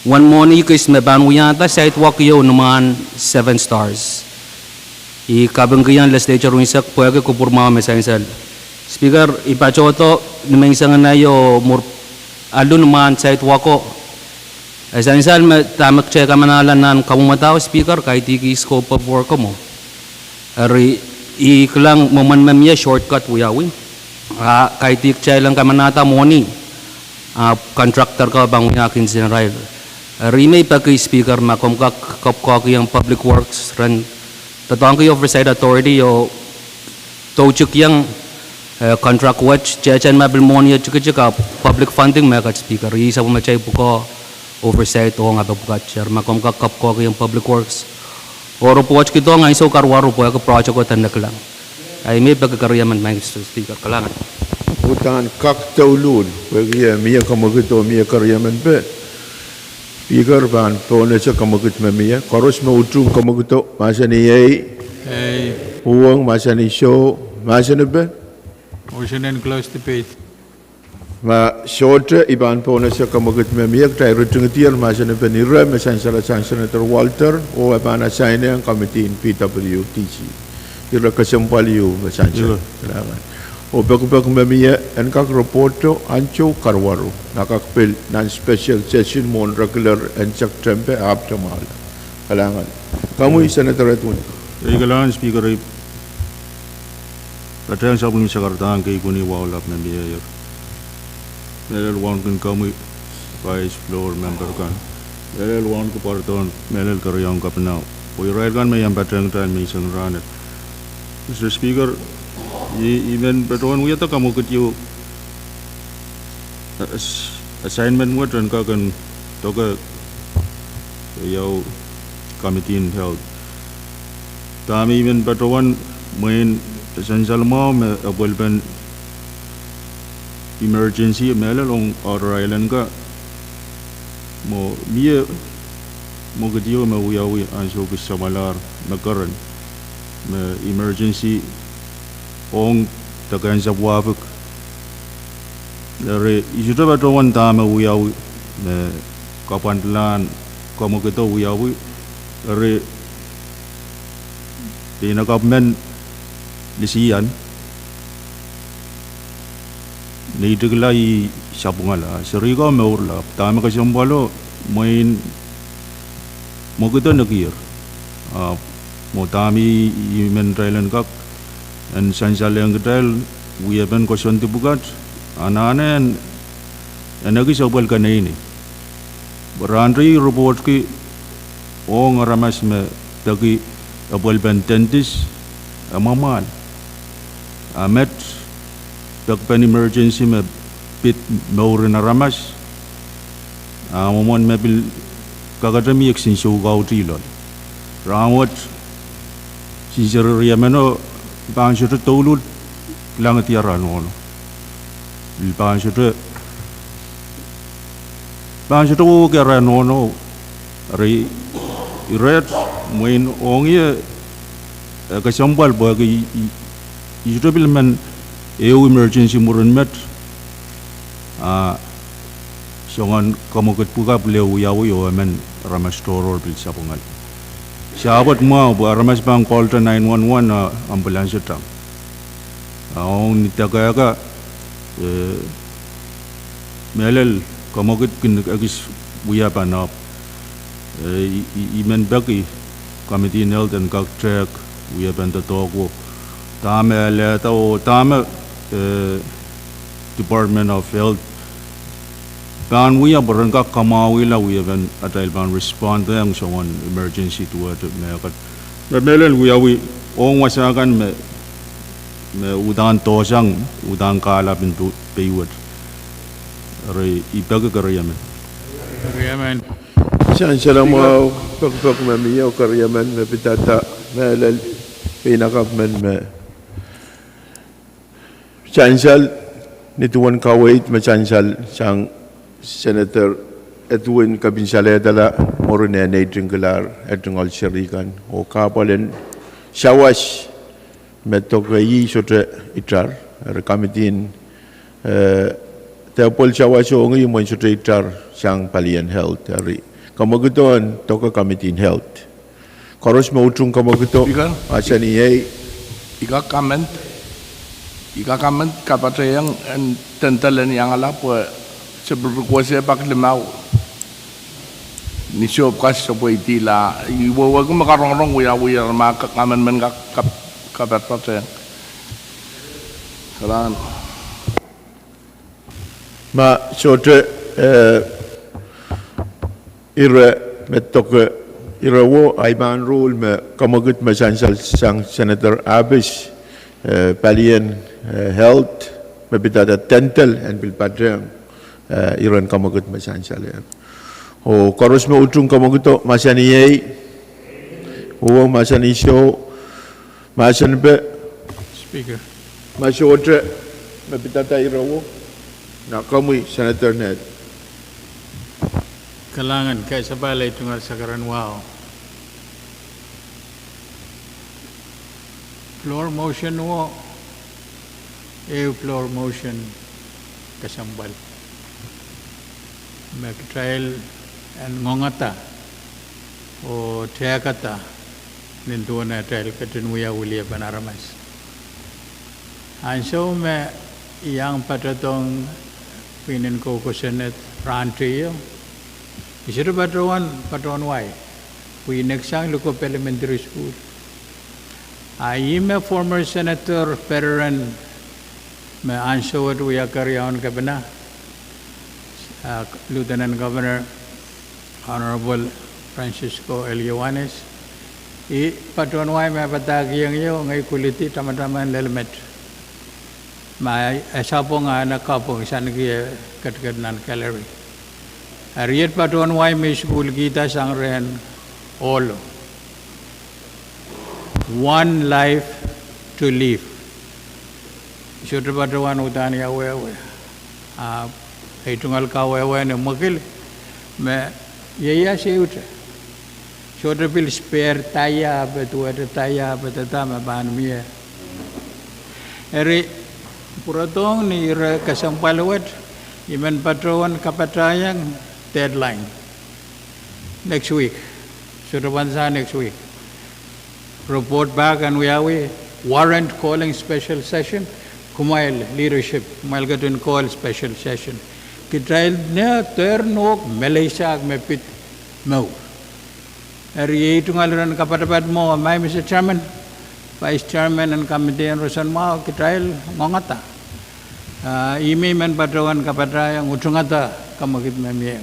uwen mwohni kis me pahn wiahda sidewalk ieu nimwahn Seven Stars. I kapingkihong legislature unsek pwehki kupwurmwahu me sansal. Speaker, I patohdo ni menseng en aio mwur alu nimwahn sidewalk o. E sansal me dahme kitail kamanahla nan kamwomwadahu, Speaker, kaidehk scope of work mwo. Eri I kilang mwomwen me mie shortcut wiawi, ah kaidehk kitail en kamanahda mwohni, ah contractor ko pahn wia kin sinarail. Eri I men peki Speaker ma komw kak kapwkohkihong Public Works ren doadoahngki Oversight Authority oh doudikiong, eh, contract wet, tehtehn ma pil mwohni e tikitik ahpw public funding mehkot Speaker. Ih sapwellimatail pwukoa Oversight ong ape pwukat. Eri ma komw kak kapwkohkihong Public Works oh report kidohng ansou karuwaru pwehki project wet en nekilang. Ahi me I peki keriemen, Mister Speaker. Kalahngan. Uhdahn kak douluhl pwehki e mie komwekid oh mie keriemen pe Speaker pahn pohnese komwekid me mie. Koaros me utung komwekid o, mahsanih ei. Uhwong, mahsanih soh. Mahsanipe? Ma sohte, I pahn pohnese komwekid me mie. Kitail ritingdier mahsanipen ire me sansalasang Senator Walter oh e pahn assign ong committee en P W D C. Ire kesempwal ieu me sansal. Oh pekipek me mie en kak report o ansou karuwaru, ma kak pil nan special session mwohn regular en September ahpw tamwahla. Kalahngan. Komwi Senator Edwin. Ei kalahngan Speaker, I patehng sapwellime sakaradahn keipweni wahu lap me mie ier. Mehlel wauneki komwi Vice, Floor Member kan. Mehlel wauneki pwarodohn mehlel keriaun kepina oh irail kan me I en patehng atail menseng rahnwet. Mister Speaker, I, I men patohwan wiahda komwekid ieu, assignment wet en kak en doke ieu Committee en Health. Dahme I men patohwan mwein sansal mwahu me epwelpen emergency mehlel ong Outer Island ka Mwo mie mwekid ieu me wiawi ansou kis samwalahr me keren, me emergency ong deke en sapwahpik. Eri I sohte patohwan dahme wiawi me kapwandilahn kamwekido wiawi, eri peinakapw men lisian neitikla ih sapwungala, serihko mourla, dahme kesempwalo mwein mwekido nekier. Ah, mwo dahme I men kitail en kak en sansalehng kitail, wiepen koasoandi pwukat, anahne en ekis epwel keneinei. Rahn teieu I ripohtki ong aramas me peki epwelpen dentis e mwamwahl. A met pekpen emergency me pid mouren aramas, a mwomwen me pil kakete mie kisin soukautih loal. Rahnwet, kisin seri riemeno pahn sohte douluhl langedi ara nohno. Pil pahn sohte, pahn sohte wehwehki ara nohno. Eri, iret mwein ong ie, eh, kesempwal pwehki I, I, I sohte pil men ehu emergency mwurin met. Ah, soangen kamwekid pwukat pil wiawi oh emen aramas tohrohr pil sapwungala. Sahpwet mwahu pwe aramas pahn call-te nine one one, ah, ambulance tang. Ah, ong ni dekehka, eh, mehlel kamwekid kin ekis wia pahn ahpw, eh, I, I, I men peki Committee on Health en kak tehk wiepen doadoahk ko, dahme alehda oh dahme, eh, Department of Health pahn wia pwe ren kak kamwahwihla wiepen atail pahn respond ong soangen emergency duwehte mehkot. Me mehlel wiawi ong wasa kan me, me uhdahn dohsang, uhdahn kahlap en peiwet. Eri I peki keriemen. Keriemen. Sansalamwahu, pekipek me mie oh keriemen me pidada mehlel peinakapw men me sansal, ni duwen kaweid me sansal sang Senator Edwin, kepin salehdala mwurin eh neitikla, eh tungoal seri kan, oh kahpwal en sawas me doke ih sohte itar, eri committee en, eh, dehr pwel sawas ong ih mwein sohte itar sang palien health, eri kamwekido en doke committee en health. Koaros me utung kamwekido, mahsanih ei. I kak comment, I kak comment kapatahieng en dental en iangala pwe se pil request pak limau. Ni sohpw kas se pweidila, I wehwehki me karongorong wiawi, ma kak comment men kak, kak, kapatahieng. Kalahngan. Ma sohte, eh, ire me doke, ire wo, I pahn rule me kamwekid me sansal sang Senator Abis, eh, palien, eh, health, me pidada dental, en pil patehng, eh, iren kamwekid me sansal en. Oh koaros me utung kamwekido, mahsanih ei. Oh mahsanih soh. Mahsanih pwe, Speaker, ma sohte me pidada ire wo, na komwi Senator Ned. Kalahngan, kasapahl ei tungoal sakaradahn wahu. Floor motion wo, ehu floor motion kesempwal me kitail en ngoangada oh tehkada nin duwen atail ketin wia weliepen aramas. Ansou me I iang patohdohng pwihnen kou kosonned rahn teieu, I sohte patohwan, patohwan wai pwe I neksang Lukop Elementary School. A ih me former Senator Peter N me ansou wet wia keriaun kepina, ah, Lieutenant Governor Honorable Francisco L Ioanis, ih patohwan wai me padahkihong ie, ngehi kulidi tamataman lel met. Ma e sapwung, a e kapwung, sanki e ketiket nan gallery. Eri iet patohwan wai me I sukuhlkihda sang rehn ohlo. One life to live. I sohte patohwan uhdahn ia wehwe. Ah, ei tungoal kawehwe ni mwekid, Me ieias ehute. Sohte pil spare daia ape duwehte daia ape dada me pahn mie. Eri pwurodohng ni ire kesempwal wet, I men patohwan kapatahiong deadline next week. Sohte pahn sang next week. Report back en wiawi warrant calling special session, kumwail leadership, kumwail ketin call special session. Kitail ne dehr nohk meleisahk me pid mour. Eri iei tungoal iren kapatapat mwo, mai Mister Chairman, Vice Chairman en Committee en Roson Mwahu, kitail ngoangada. Ah, I men patohwan kapatahiong utungada kamwekid me mie.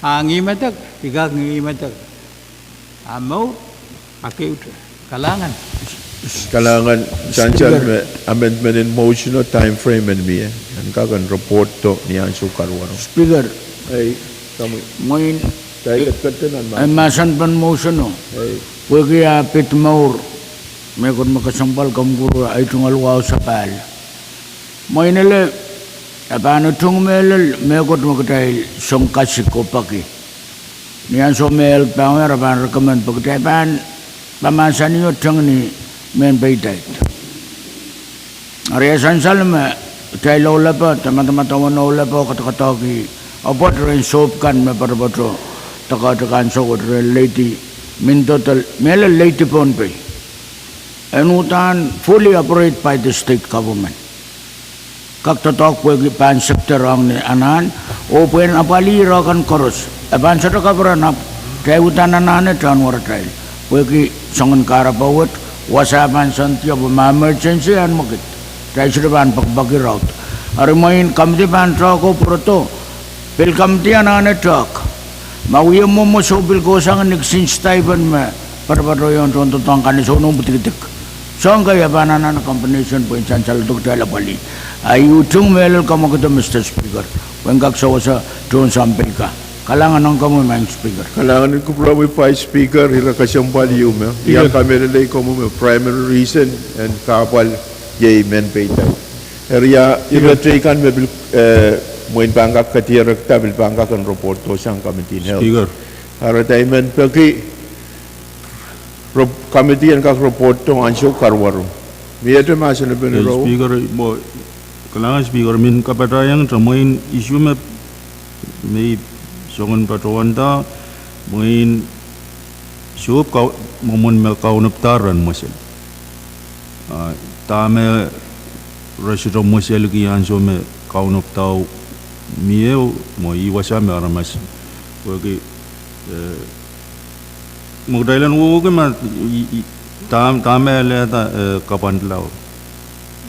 A ngihl medek, I kak ngihl medek. A mour, a kehute. Kalahngan. Kalahngan, sansal me amendment en motion o time frame en mie, en kak en report to ni ansou karuwaru. Speaker. Ei, komwi. Mwein, tai ketiket nan ma- en mahsen pen motion o. Ei. Pwehki a pid mour, mehkot me kesempwal komw kupwure, ei tungoal wahu sapahl. Mwein ele, e pahn utung mehlel mehkot me kitail song kasik oh peki. Ni ansou me health pahn wia, re pahn recommend peki kitail pahn, pahn mahsanihong tengeni mehn peitail. Eri e sansal me kitail oulapo, de madamadau en oulapo, kadokadokih, apwoat rehn sohp kan me poatopoat, de kak ansou wet rehn Lady Mintotel, mehlel Lady Pohnpei. En uhdahn fully operate by the state government. Kak doadoahk pwehki pahn sekte rong ni anahn, oh pwehn apwalih ire kan koaros. E pahn sohte kaperen ahpw, kitail uhdahn anahne tohn waratail. Pwehki soangen kahrepe wet, wasa pahn sandi oh pwe ma emergency en mwekid. Kitail sohte pahn pekipeki raut. Eri mwein committee pahn tehk oh pwurodo, pil committee anahne tehk. Ma wie mwomwohdiso pil kohsang ni kisin stipend me poatopoatohiong tohndoadoahk kan, e sohte noumw pwudikidik. Soahng kei e pahn anahne combination pwehn sansal dok kitail apwalih. A I utung mehlel kamwekid, Mister Speaker, pwehn kak sewese tohn sampei ka. Kalahngan ong komwi, Madam Speaker. Kalahngan en kupwuromwi Vice Speaker, ire kesempwal ieu me I ahpw kamehlelei komwi me primary reason en kahpwal iei mehn peitail. Eri a ire teikan me pil, eh, mwein pahn kak kedirekda pil pahn kak en report sang Committee en Health. Speaker. Eri I men peki, rep-, committee en kak report to ansou karuwaru. Miehte mahsen pen ire? Speaker, mwo, kalahngan Speaker, I men kapatahiong te mwein issue me, me I soangen patohwanda, mwein sohp kau-, mwomwen me kaunopada ren mwesel. Ah, dahme re sohte mweselki ansou me kaunopadao mie, mwo ih wasa me aramas wehwehki, eh, mwo kitail en wehwehki ma, i, i, dahme, dahme alehda, eh, kapwandilao.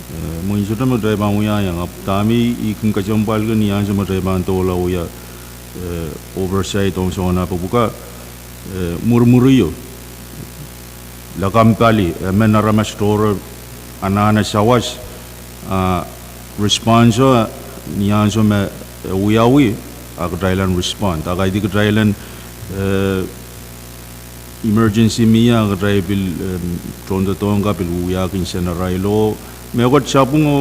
Eh, mwein sohte me kitail pahn wiahiong, ahpw dahme I kin kesempwalki ni ansou me kitail pahn doula wia, eh, oversight ong soangen ape pwuka, eh, mwurimwurio. Lakapw pali, emen aramas tohrohr anahne sawas, ah, response o ni ansou me, eh, wiawi, a kitail en respond. A kaidehn kitail en, eh, emergency mie a kitail pil, em, tohndoadoahk ka pil wiahkin sene arail o. Mehkot sapwung o,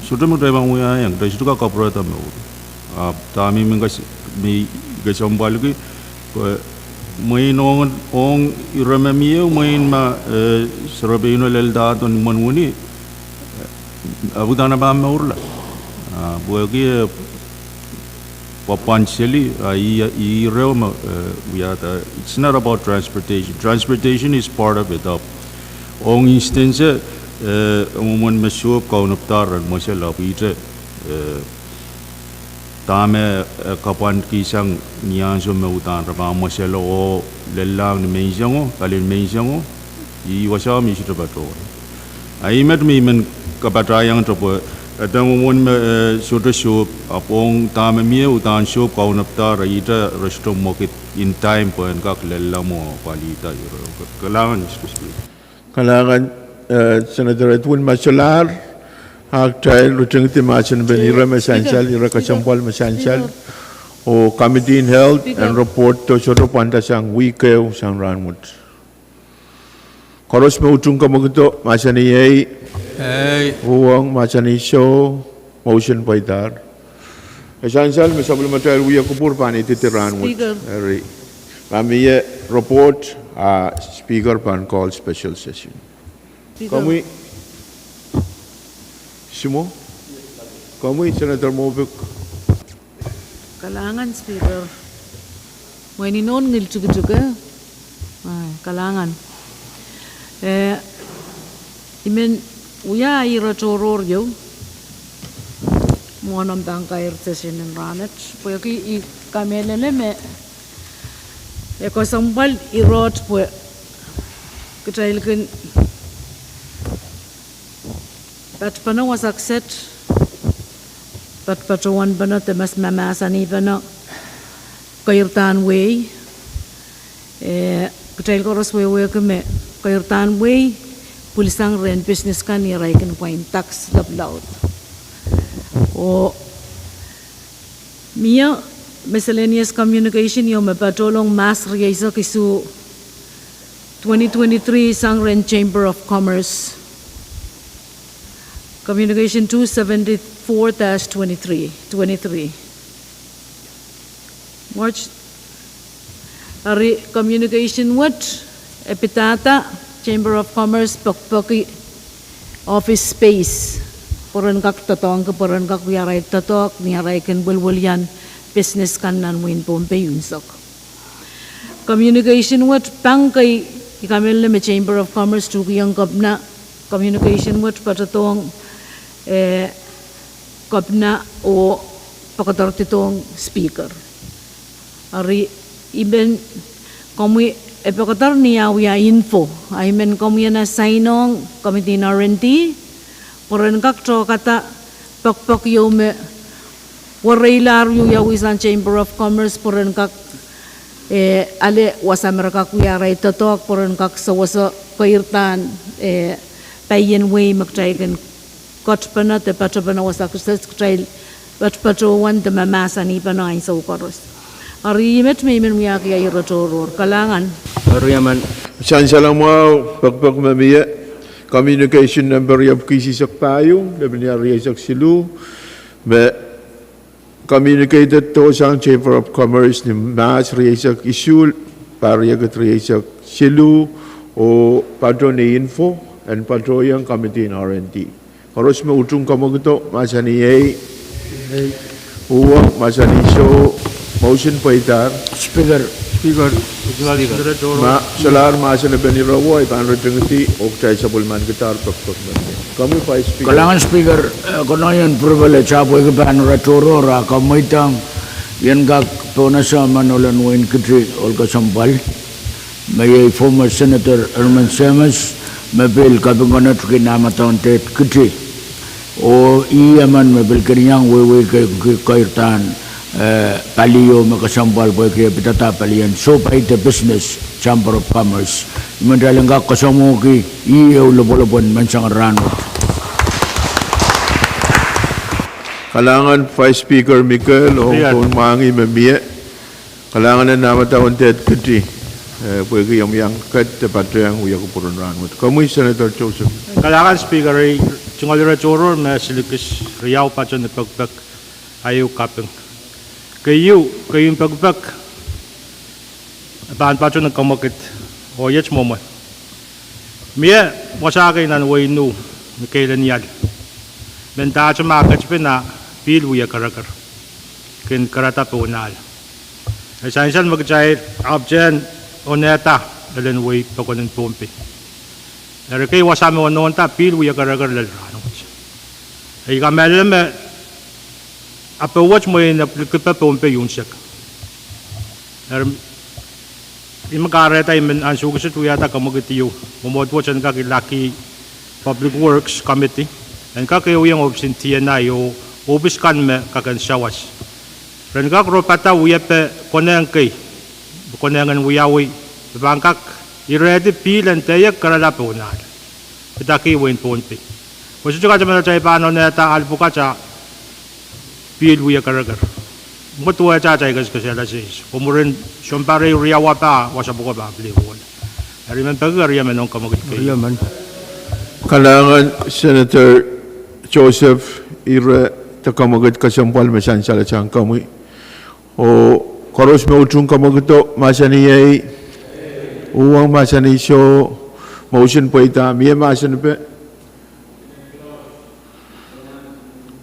sohte me kitail pahn wiahiong, kitail sohte kak kapwurehda mour. Ahpw dahme I men kes-, me I kesempwalki, pwe mwein ong, ong ire me mie, mwein ma, eh, serepeino leldahdo ni imwen wini, eh, e uhdahn pahn mourla. Ah, pwehki, eh, pwapwan seli, ah, ih, ih ire me, eh, wiahda. It's not about transportation. Transportation is part of it. Ahpw ong instance, eh, mwomwen me sohp kaunopada ren mwesel ahpw ihte, eh, dahme, eh, kapwandikihsang ni ansou me uhdahn re pahn mweselo oh lellahng ni menseng o, palien menseng o, ih wasa me I sohte patohwan. A ih met me I men kapatahiong te pwe, eh, dahme mwomwen me, eh, sohte sohp, ahpw ong dahme mie uhdahn sohp kaunopada, re ihte re sohte mwekid in time pwe en kak lella mwo pwalihda ire. Kalahngan, Mister Speaker. Kalahngan, eh, Senator Edwin Masolahr, a kitail ritingdi mahsen pen ire me sansal, ire kesempwal me sansal, oh Committee en Health en report to sohte pwandasang wihk ehu sang rahnwet. Koaros me utung kamwekido, mahsanih ei. Ei. Uhwong, mahsanih soh, motion pweidahr. E sansal me sapwellimatail wia kupwur pahn ididi rahnwet. Speaker. Eri, ma mie report, a Speaker pahn call special session. Speaker. Komwi, Simo? Komwi, Senator Mofik? Kalahngan, Speaker. Mwein I nohn ngil tikitik, eh? Ah, kalahngan. Eh, I men wia ire tohrohr ieu mwohn omw pahn kair session en rahnwet, pwehki I kamehlele me e kesempwal irot pwe kitail kin patpene wasa kiset, patpatohwanpene de mahs-, mahmahsanihpene keirdan wehi. Eh, kitail koaros wehwehki me keirdan wehi pwilisang rehn business kan ni arail kin pwain tax lapalap. Oh mie miscellaneous communication ieu me patohlong Mahs rieisek isuh twenty twenty-three sang rehn Chamber of Commerce. Communication two seventy-four dash twenty-three, twenty-three. March, eri communication wet e pidada Chamber of Commerce pekipeki office space pwe ren kak doadoahngki, pwe ren kak wia arail doadoahk ni arail kin welwelian business kan nan wehin Pohnpei unsek. Communication wet pahn kei, I kamehlele me Chamber of Commerce tuhkihong Kepina, communication wet patohdohng, eh, Kepina oh pekederdidohng Speaker. Eri I men, komwi, e pekeder ni ah wia info, a I men komwi en assign-ong committee en R and D pwe ren kak tohkada pekipek ieu me wereilahr wiawi sang Chamber of Commerce pwe ren kak, eh, ale wasa me re kak wia arail doadoahk pwe ren kak sewese keirdan, eh, paien wehi me kitail kin ketpene de patopene wasa kiset, kitail patpatohwan de mahmahsanihpene ansou koaros. Eri ih met me I men wiahki ire tohrohr. Kalahngan. Eri emen. Sansal mwahu, pekipek me mie, communication number riepwiki isisek pahieu, lepin rieisek siluh, me communicated to sang Chamber of Commerce ni Mahs rieisek isuh, pahr riekid rieisek siluh, oh patoh ni info, en patohwong committee en R and D. Koaros me utung kamwakido, mahsanih ehi. Uwe, mahsanih soh, motion pweidahr. Speaker. Speaker. Ma, solahr mahsen en peni ire wet, I pahn ritingidi, oh kitail sapwellimanikidahr pekipek me mie. Komwi Vice Speaker. Kalahngan Speaker, eh, konehng en privilege ah pwehki pahn ire tohrohr ah kamweidohng, I en kak pohnese emen ohl en wehin Kiti ohl kesempwal, me iei former Senator Herman Sehmes, me pil kaping konetki Nahmadaun Deht Kiti. Oh ih emen me pil kin iang wehwehki keirdan, eh, pali ieu me kesempwal pwehki e pidada palien sohpai de business, Chamber of Commerce. I men kitail en kak koasoamwohki ih ehu lopwolopwen menseng rahnwet. Kalahngan Vice Speaker Mikel, oh, Speaker, pwon mwahngih me mie. Kalahngan en Nahmadaun Deht Kiti, eh, pwehki omw iang ket de patohwanohng wia kupwur en rahnwet. Komwi Senator Joseph. Kalahngan Speaker, tungoal ire tohrohr me silikis riau patoh ni pekipek, ah ehu kaping. Keieu, keieun pekipek, e pahn patoh ni kamwekid, oh iet mwomwe. Mie wasa kei nan wehin Nuh, ni keilenial, mendahte ma ketipin ah pihl wie kereker kin kerada pohn ahl. E sansal me kitail ahpwtehn onehda elen wehi pokon en Pohnpei. Eri kei wasa me onohnda pihl wie kereker lel rahnwet. E I kamehlele me ape wet mwein e pil kipe Pohnpei unsek. Eri I men kahrehda I men ansou kiset wiahda kamwekid ieu, mwomwohd wet en kak ilahki Public Works Committee, en kak ehuiong ohpis en D N I oh ohpis kan me kak en sawas. Ren kak ropada wiepe konehng kei, konehng en wiawi, me pahn kak irehdi pihl en dehiek kerala pohn ahl, pidakih wehin Pohnpei. Pwe sohte katamanohte I pahn onehda ahl pwukat ah pihl wie kereker. Mwo duwehte atail kesikesehla seiloak. Pwe mwurin sounpar ehu riau ah pahn wasa pwuko pahn pil wohla. Eri I men peki eri emen ong kamwekid kei. Eri emen. Kalahngan Senator Joseph, ire de kamwekid kesempwal me sansal sang komwi. Oh koaros me utung kamwekido, mahsanih ei. Uhwong, mahsanih soh. Motion pweida. Mie mahsen epe?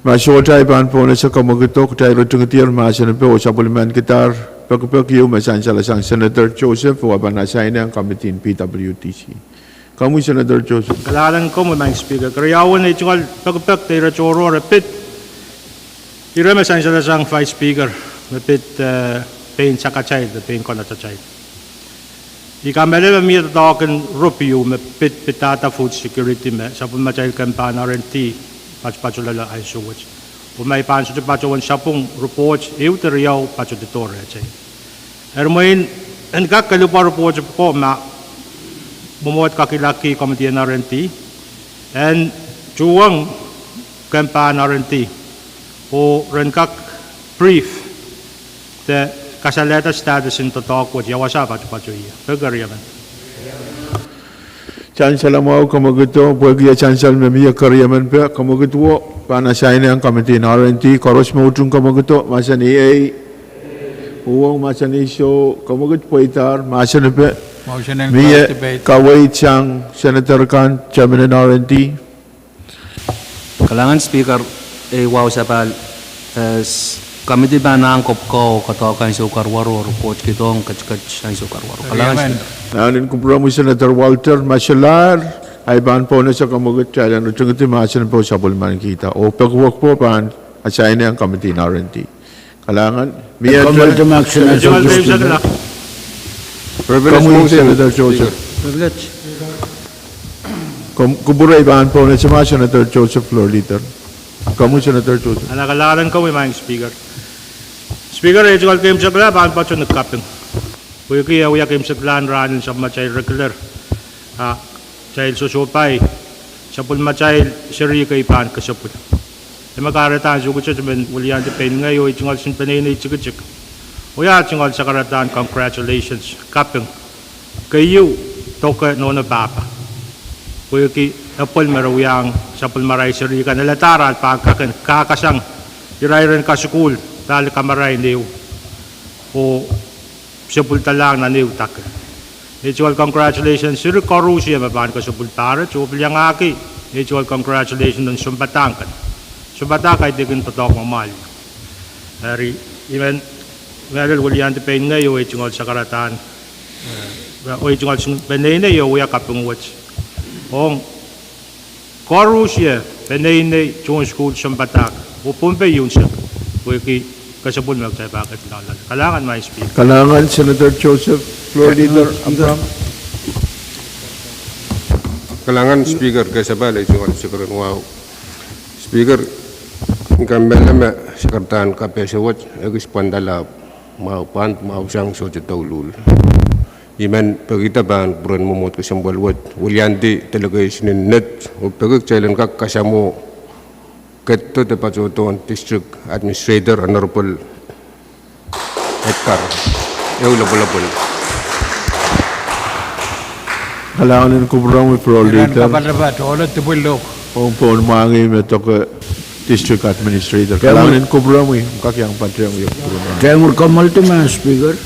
Ma sohte, I pahn pohnese kamwekido, kitail ritingdier mahsen epe oh sapwellimanikihdahr pekipek ieu me sansal sang Senator Joseph, oh e pahn assign ong committee en P W D C. Komwi Senator Joseph. Kalahngan komwi Madam Speaker. Keriaun, ei tungoal pekipek de ire tohrohr e pid ire me sansal sang Vice Speaker, me pid, eh, pein sakatail de pein konehng atail. I kamehlele me mie doadoahk en rupiu me pid pidada food security me sapwellimatail kempan R and D patopato loale ansou wet. Oh ma I pahn sohte patohwan sapwung report ehu de riau patohdo rehtail. Eri mwein en kak kelipwa report pwuko ma mwomwohd kakilakki committee en R and D, en tuhwong kempan R and D, oh ren kak brief de kasalehda status en doadoahk wet, ia wasa patopato ie. Peki keriemen. Sansal mwahu kamwekido, pwehki e sansal me mie keriemen pe kamwekido, pahn assign ong committee en R and D, koaros me utung kamwekido, mahsanih ei. Uhwong, mahsanih soh. Kamwekid pweidahr, mahsen epe? Mie kaweid sang Senator kan, chairman en R and D. Kalahngan Speaker, ei wahu sapahl, eh, committee pahn ahng kopko kadoahk ansou karuwaru oh report kidohng ketiket ansou karuwaru. Kalahngan Speaker. Nan en kupwuromwi Senator Walter, ma solahr, I pahn pohnese kamwekid kitail en ritingidi mahsen epe oh sapwellimanikihda. Oh pekipek pwuko pahn assign ong committee en R and D. Kalahngan, mie Senator Joseph. Kom-, kupwure I pahn pohnese ma Senator Joseph, floor leader. Komwi Senator Joseph. Ana kalahngan komwi Madam Speaker. Speaker, ei tungoal keimwseklahn pahn patohwan kaping. Pwehki e wia keimwseklahn rahn en sapwellimatail regular, ah, atail sohsohpai, sapwellimatail seri kei pahn kesepwil. Eri me kahrehda ansou kiset I men wiliandi pein ngehi oh ei tungoal kisin peneinei tikitik, oh ia tungoal sakaradahn congratulations, kaping, keieu, doke nohno pahpa. Pwehki epwel me re wiahiong sapwellimarail seri kan, eladahr ahl pahn kak en kahkasang irair en kasukuhl, dahla kamarain ehu, oh sepwildalahng nan ehu dake. Ei tungoal congratulations seri koarusie me pahn kesepwil pahrek, oh pil iangahki ei tungoal congratulations nan sounpadahk kan. Sounpadahk kaidehkin doadoahk mwamwahl. Eri I men mehlel wiliandi pein ngehi oh ei tungoal sakaradahn, eh, oh ei tungoal kisin peneinei oh wia kaping wet ong koarusie, peneinei, tohn sukuhl, sounpadahk, oh Pohnpei unsek, pwehki kesepwil me kitail pahn ket loale. Kalahngan Madam Speaker. Kalahngan Senator Joseph, floor leader Abraham. Kalahngan Speaker, kei sapahl ei tungoal sekeren wahu. Speaker, I kamehlele me sakaradahn kapehse wet ekis pwandala mwahu, pwand mwahu sang sohte douluhl. I men pekihda pahn kupwuren mwomwohd kesempwal wet wiliandi delegation en Senate oh peki kitail en kak kasamwo ketido de patohdohn District Administrator Honorable Edgar Ehu Lapalapal. Kalahngan en kupwuromwi floor leader. Ong pohn mwahngih me doke District Administrator. Kalahngan en kupwuromwi, kak iang patehng wia kupwuromwi. Kitail mwur kommoaldi Madam Speaker.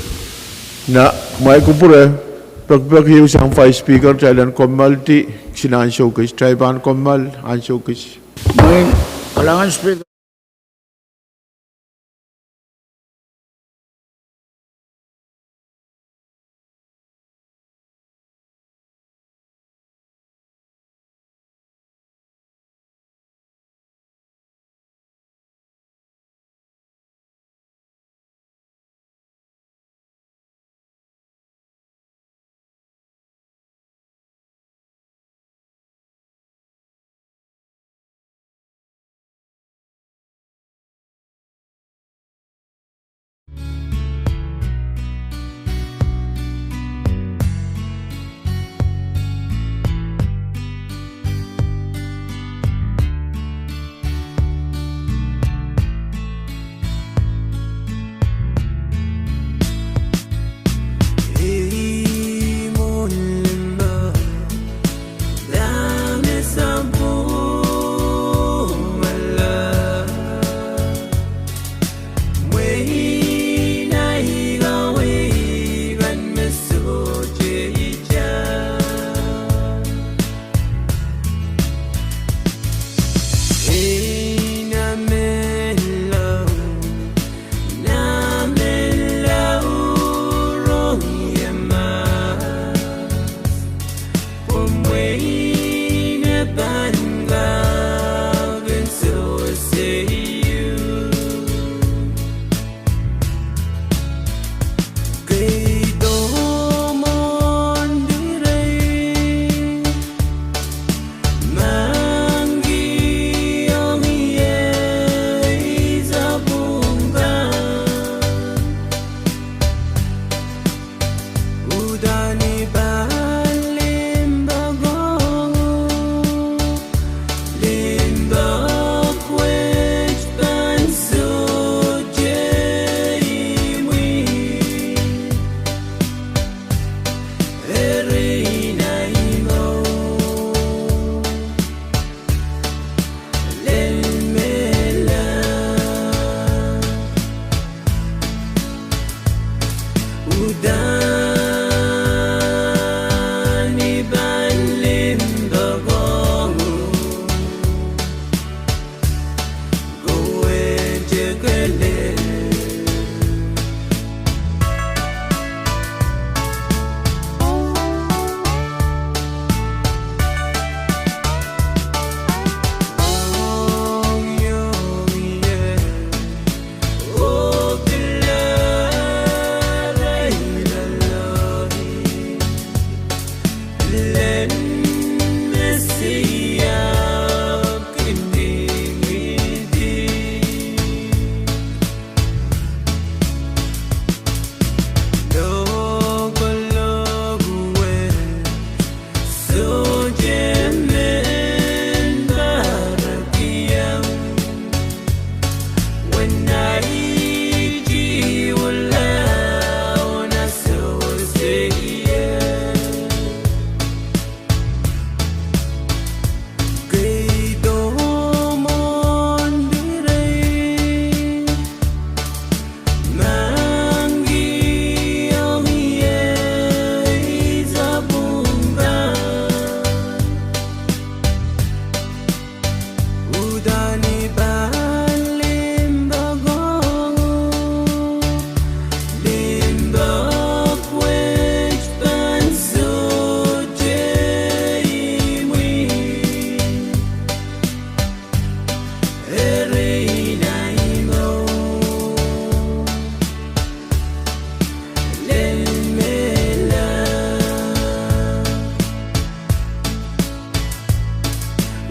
Nan mwail kupwure, pekipek ieu sang Vice Speaker, kitail en kommoaldi kisin ansou kis, kitail pahn kommoal ansou kis. Mwein, kalahngan Speaker.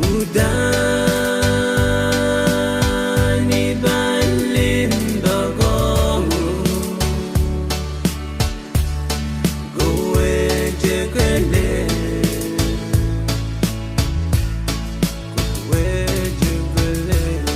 Uhdahn I pahn limpoak ong, kowehte kelehpw, kowehte kelehpw.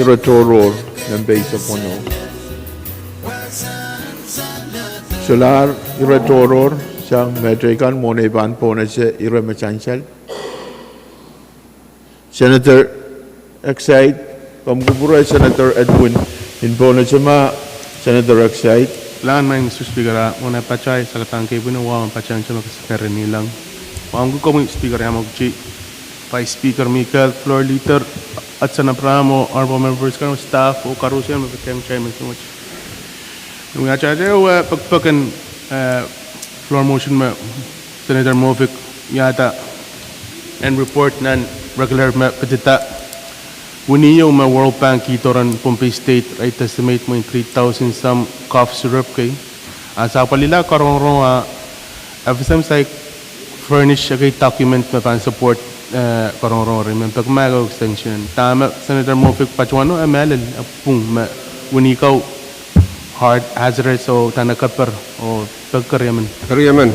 Ire tohrohr, member eisek weneu. Solahr ire tohrohr sang mehteikan mwohn ei pahn pohnese ire me sansal. Senator Exide, komw kupwure Senator Edwin en pohnese ma Senator Exide. Kilang Madam Speaker, a mwohn ei pahtou sakadahn kepwin, wahu en pahtou ansou me kitail kak ire ngihlong. Wauneki komwi Speaker Yamokji, Vice Speaker Mikel, Floor Leader Hudson Abraham, oh honorable members, kan staff, oh koaros me patehng kitail menseng wet. Ni atail dehr wia pekipek en, eh, floor motion me Senator Moffitt wiahda en report nan regular me pitida. Wini ieu me World Bank kihdo rehn Pohnpei State, re estimate mwein three thousand some cough syrup kei. A sapwellila karongorong a FSM saik furnish ekei document me pahn support, eh, karongorong eri, me peki ma ekei extension. Dahme Senator Moffitt patohwano, e mehlel, e pwung me wini ko hard hazardous oh dahme keper oh peki keriemen. Keriemen.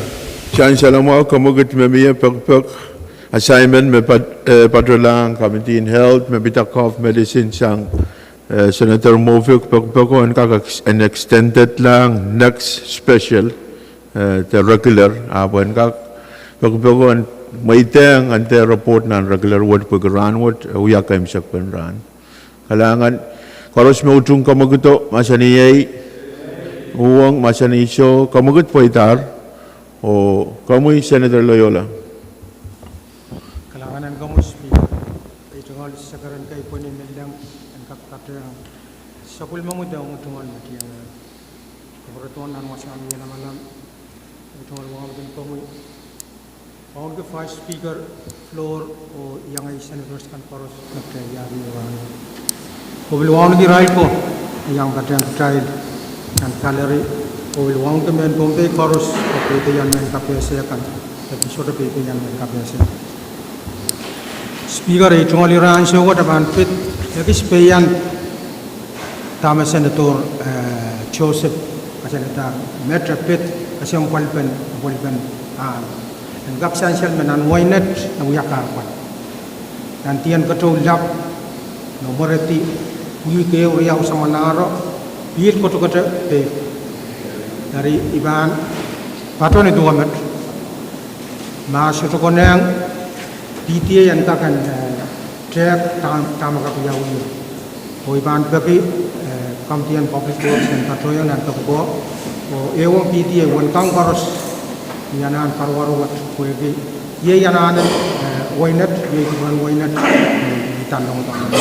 Sansal mwahu, komw kihda me mie pekipek assignment me pat-, eh, patohlahng Committee on Health me pid cough medicine sang, eh, Senator Moffitt, pekipeko en kak ex-, en extended lahng next special, eh, de regular, ahpw en kak pekipeko en mweidehng en de report nan regular wet pwehki rahn wet, eh, wia keimwseklahn rahn. Kalahngan, koaros me utung kamwekid oh mahsanih ei, uhwong mahsanih soh, kamwekid pweidahr, oh komwi Senator Loyola. Kalahngan en komwi Speaker, ei tungoal sakaren kei pwehn ni lelehng en kak patehng sapwellimomwi de ong tungoal me tiengehng. Kupwure Kauno nan wasahn wiewia lamalam, ei tungoal wauneki komwi. Wauneki Vice Speaker, Floor, oh iangei Senators kan koaros me kitail wiahda rahn. Oh pil wauneki irail ko me iang patehng kitail nan gallery. Oh pil wauneki mehn Pohnpei koaros, oh peipeian mehn kapehse kan, de pil sohte peipeian mehn kapehse. Speaker, ei tungoal ire ansou wet e pahn pid ekis peian dahme Senator, eh, Joseph kasalehda, met e pid kesempwalpen, pwalpen, ah, en kak sansal me nan weinet e wia pahr pwal. Nan dien ketou lap, me mweredi wihk ehu riau samwalahro, pihl kotokote peik. Eri I pahn patohwan duwe met, ma sohte konehng P T A en kak en, eh, tehk dahme, dahme kak wiawi. Oh I pahn peki, eh, Committee on Public Works en patohieng nan peki ko, oh ehuong P T A uwen kan koaros, ni anahn karuwaru wet pwehki iei anahnen, eh, weinet, iei kupwuren weinet, eh, I dan longepwukat.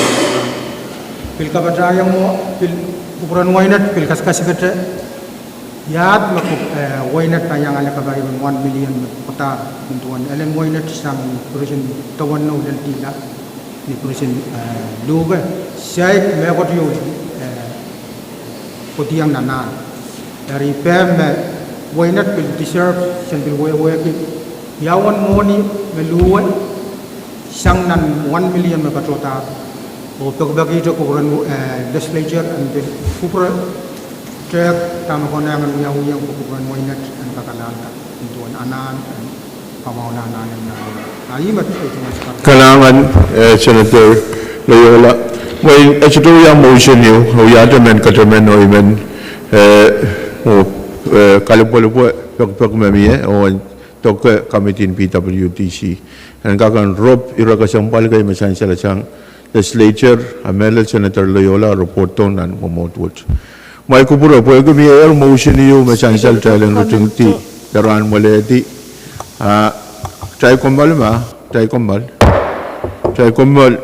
Pil kapatahieng mwo, pil Kupwuren Wainet pil kasikasik kete, iahd me kup-, eh, Wainet pahn iang ale kapai en one million me pwukat, nin duwen elen Wainet sang prison duwen nou lel Dihla, ni prison, eh, Luke, saik mehkot ieu, eh, pwediong nan ahn. Eri pehm me Wainet pil deserve, sen pil wehwehki, ia uwen mwohni me luwe, sang nan one million me patohdahr. Oh pekipekihte kupwuren, eh, legislature en pil kupwure tehk dahme konehng en wiawi ong kupwuren Wainet en kakalahnla, nin duwen anahn en kamwahulah anahn en nan. A ih me, eh, kalahngan, eh, Senator Loyola. Mwein e sohte wia motion ieu, e wiahte mehn ketemen oh I men, eh, oh, eh, kalipwalipwe pekipek me mie, oh en doke committee en P W D C en kak en rop ire kesempwal kei me sansal sang legislature, a mehlel Senator Loyola report dohng nan mwomwohd wet. Mwein kupwure pwehki mie motion ieu me sansal kitail en ritingdi, de rahn mwalehdi. Ah, kitail kommoal ma, kitail kommoal, kitail kommoal.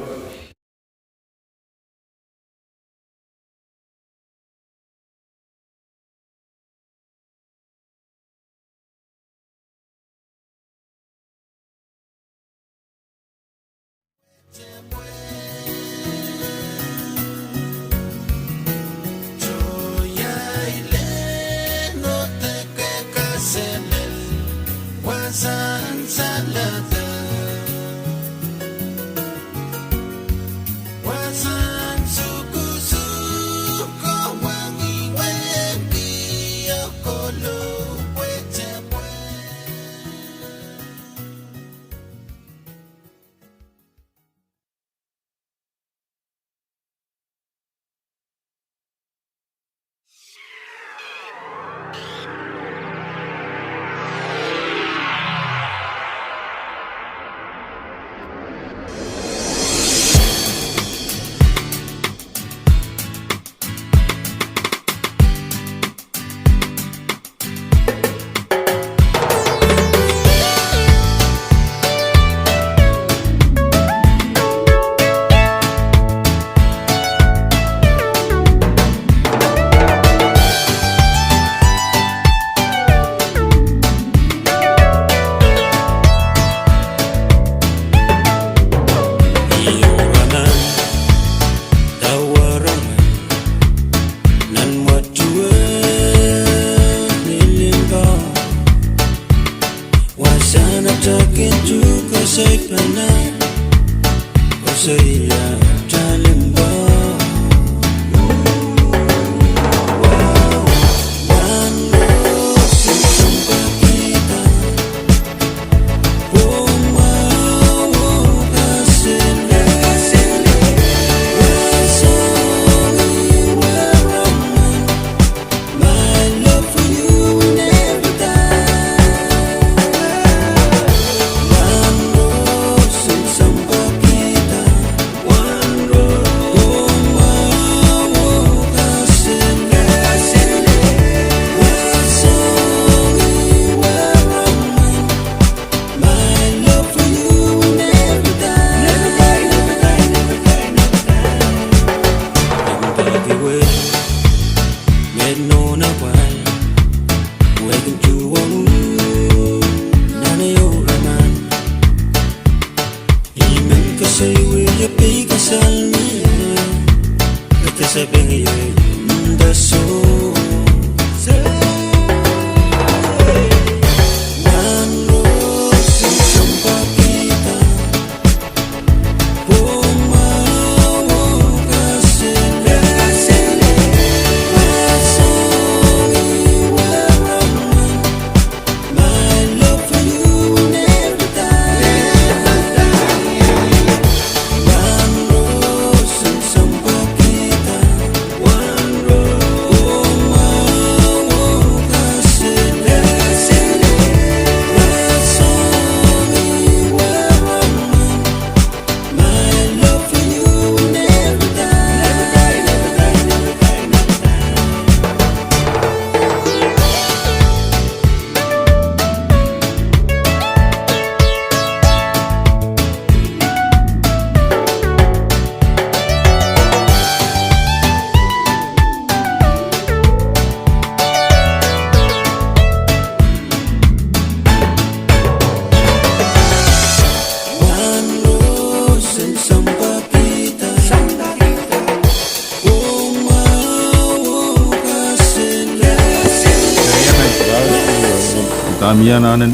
Ami anahne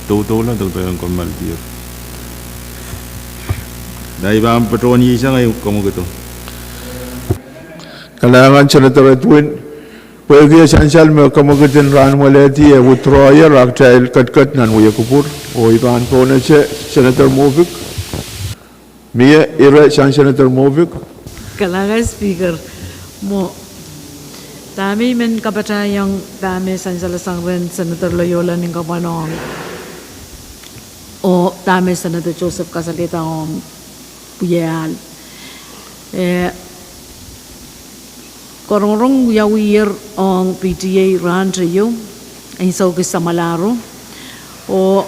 doudoula de pahn kommoal dier. Nai pahn patohwan iei sang ei komwekid. Kalahngan Senator Edwin, pwehki e sansal me komwekid en rahnwet ledi e withdraw-ier, a kitail ketiket nan wia kupwur, oh I pahn pohnese Senator Moffitt. Mie ire sang Senator Moffitt. Kalahngan Speaker, mwo dahme I men kapatahiong dahme sansalasang rehn Senator Loyola ni kapwanohng, oh dahme Senator Joseph kasalehda ong wia ahl. Eh, Korongorong wiawier ong P T A rahn teio, ansou kis samwalahro. Oh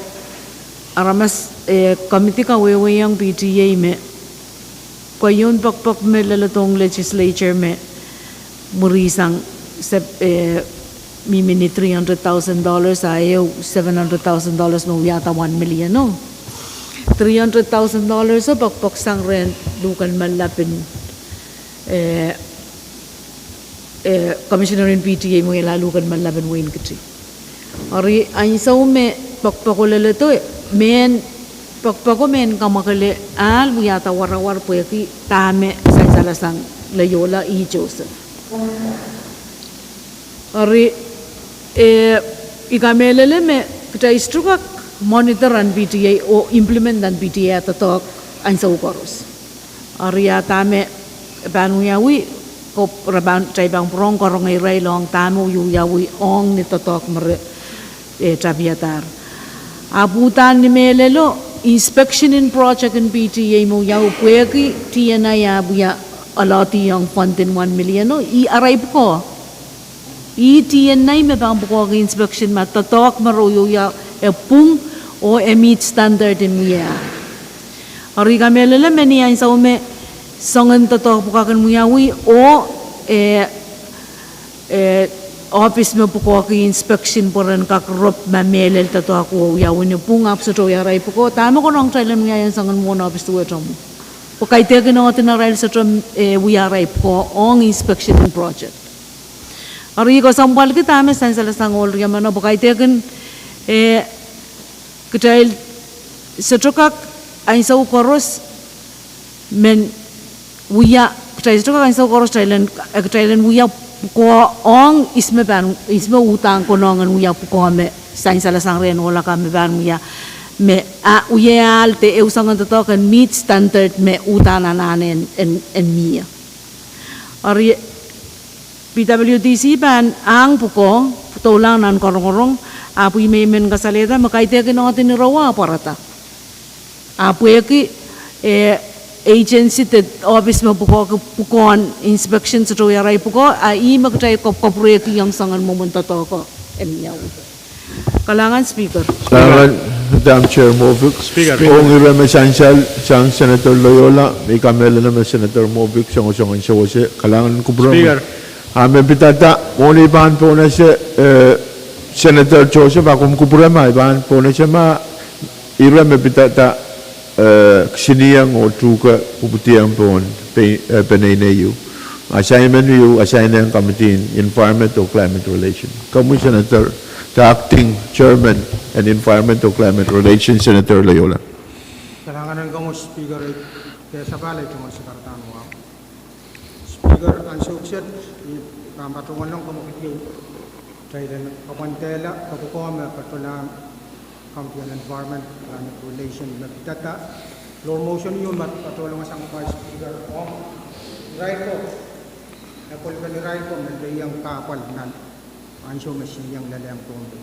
aramas, eh, komidi kawehwehiong P T A me keieun poakepoak me leledohng legislature me mwuri sang, se, eh, mihmi ni three hundred thousand dollars, a ehu seven hundred thousand dollars me wiahda one million o. Three hundred thousand dollars o poakepoak sang rehn luhken mallapin, eh, eh, Commissioner en P T A me wiahla luhken mallapin wein Kiti. Eri ansou me poakepoako leledo, mehn poakepoako mehn kamwakele ahl wiahda warawar pwehki dahme sansalasang Loyola ih Joseph. Eri, eh, I kamehlele me kitail sohte kak monitor nan P T A oh implement nan P T A doadoahk ansou koaros. Eri a dahme pahn wiawi, ko re pahn, kitail pahn pwurehng karonge irail ong dahme wiawi ong ni doadoahk me re, eh, tapiadahr. Ahpw uhdahn ni mehlelo, inspection en project en P T A me wiawi pwehki T N I ahpw wia allocateong fund en one million o, ih arail pwukoa. Ih T N I me pahn pwukoahki inspection ma doadoahk me re wiawi e pwung oh e meet standard en wia. Eri I kamehlele me ni ansou me soangen doadoahk pwukoa kin wiawi oh, eh, eh, ohpis me pwukoahki inspection pwe ren kak rop ma mehlel doadoahk wiawi ni pwung ahpw sohte wia arail pwukoa, dahme konehng kitail en wiahiong soangen mwohn ohpis duwehte mwo? Pwe kaidehkin ordinary arail sohte, eh, wia arail pwukoa ong inspection en project. Eri I kesempwalki dahme sansalasang ohl riemeno pwe kaidehkin, eh, kitail sohte kak ansou koaros men wia, kitail sohte kak ansou koaros kitail en, eh, kitail en wia pwukoa ong ihs me pahn, ihs me uhdahn konehng en wia pwukoa me sansalasang rehn ohl akan me pahn wia, me, ah, wia ahl de ehu soangen doadoahk en meet standard me uhdahn anahne en, en, en mie. Eri P W D C pahn ahng pwukoa, doulahng nan Korongorong, ahpw I men kasalehda me kaidehkin ordinary ire wia pwarada. Ahpw pwehki, eh, agency de ohpis me pwukoahki pwukoahn inspection sohte wia arail pwukoa, a ih me kitail kapwurehkiong soangen mwomwen doadoahk en wiawi. Kalahngan Speaker. Kalahngan Madam Chair Moffitt. Speaker. Ong ire me sansal sang Senator Loyola, me I kamehlele me Senator Moffitt songosong en sewese, kalahngan kupwuromwi. Speaker. A me pidada, mwohn ei pahn pohnese, eh, Senator Joseph, a komw kupwure ma ei pahn pohnese ma ire me pidada, eh, kisinieng oh tuhke pwupwidiong pohn pe-, eh, peneinei ieu. Assignment ieu, assignment committee en Environment oh Climate Relation. Komwi Senator, the acting chairman en Environment oh Climate Relation, Senator Loyola. Kalahngan en komwi Speaker, eh, sapahl ei tungoal sakaradahn wahu. Speaker, ansou kiset I pahn patohwan ong komwekid ieu, kitail en kapwandehla pwukoa me patohlahng Committee on Environment, Climate Relation me pidada. Lohr motion ieu me patohlong sang Vice Speaker ong irail ko, eh, kolokol irail ko me lelohng kahpwal nan ansou me silieng lelehng Pohnpei.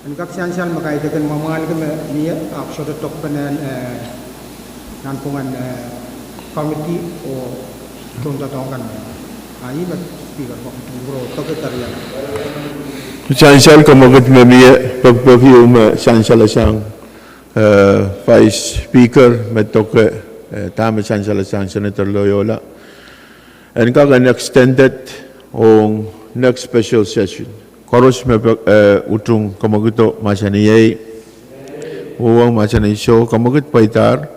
En kak sansal me kaidehkin mwamwahlki me mie, ahpw sohte dokpene, eh, nanpwungen, eh, committee oh tohndoadoahk kan me. A ih me Speaker, pwukoa me pwuro doke keriau. Sansal komwekid me mie, pekipeki ieu me sansalasang, eh, Vice Speaker me doke, eh, dahme sansalasang Senator Loyola. En kak en extended ong next special session. Koaros me pek, eh, utung komwekido mahsanih ei. Uhwong mahsanih soh, komwekid pweidahr,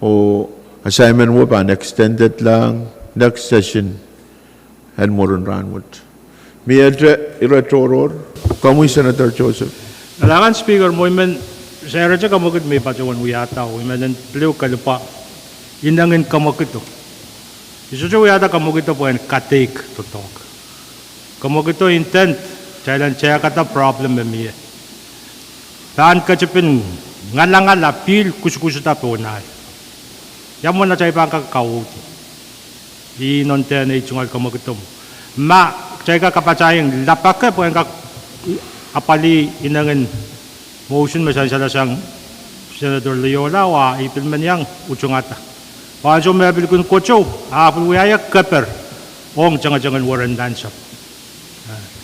oh assignment wet pahn extended lahng next session en mwurin rahnwet. Miehte ire tohrohr, komwi Senator Joseph. Kalahngan Speaker, mwo I men sairete kamwekid me I patohwan wiahda oh I men en pil ehu kalipwa inengin kamwekido. I sohte wiahda kamwekido pwehn kadeik doadoahk. Kamwekido intent, kitail en tehkada problem me mie. Pahn ketipin ngalangal a pihl kusukusuda pohn ahi. Ia mwomwen atail pahn kak kauhdi? Ih, non dehn ei tungoal kamwekido mwo. Ma kitail kak kapatahieng lapake pwehn kak apwalih inengin motion me sansal sang Senator Leola, wa I pil men iang utungada. Pwe ansou me e pil kin kotou, a pil wiahier keper ong tengeteng en werenlahn sahpw.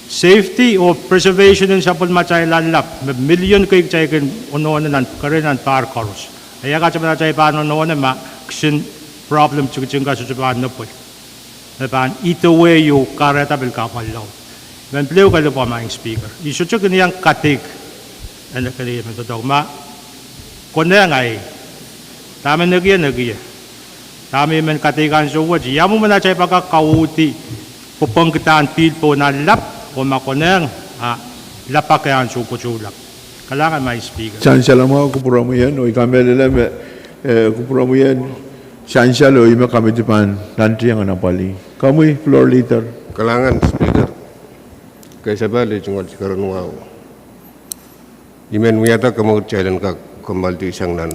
Safety oh preservation en sapwellimatail lap, me million kei kitail kin onehng nan, kerei nan pahr koaros. Ia katepen atail pahn onehng ma kisin problem tikitik kan sohte pahn nepwel. Me pahn either way oh kahrehda pil kahpwal laud. I men pil ehu kalipwa, Madam Speaker. I sohte kin iang kadeik, en kene I men doadoahk ma konehng ahi. Dahme nekie nekie. Dahme I men kadeik ansou wet, ia mwomwen atail pahn kak kauhdi pwopwongkidahn pihl pohn ahi lap, oh ma konehng, a lapake ansou kotou lap. Kalahngan Madam Speaker. Sansal mwahu kupwuromwi en, oh I kamehlele me, eh, kupwuromwi en sansal oh ih me komiti pahn nantihong en apwalih. Komwi Floor Leader. Kalahngan Speaker. Kesempwal, I tungoal sikeren wahu. I men wiahda kamwekid kitail en kak kommoaldi sang nan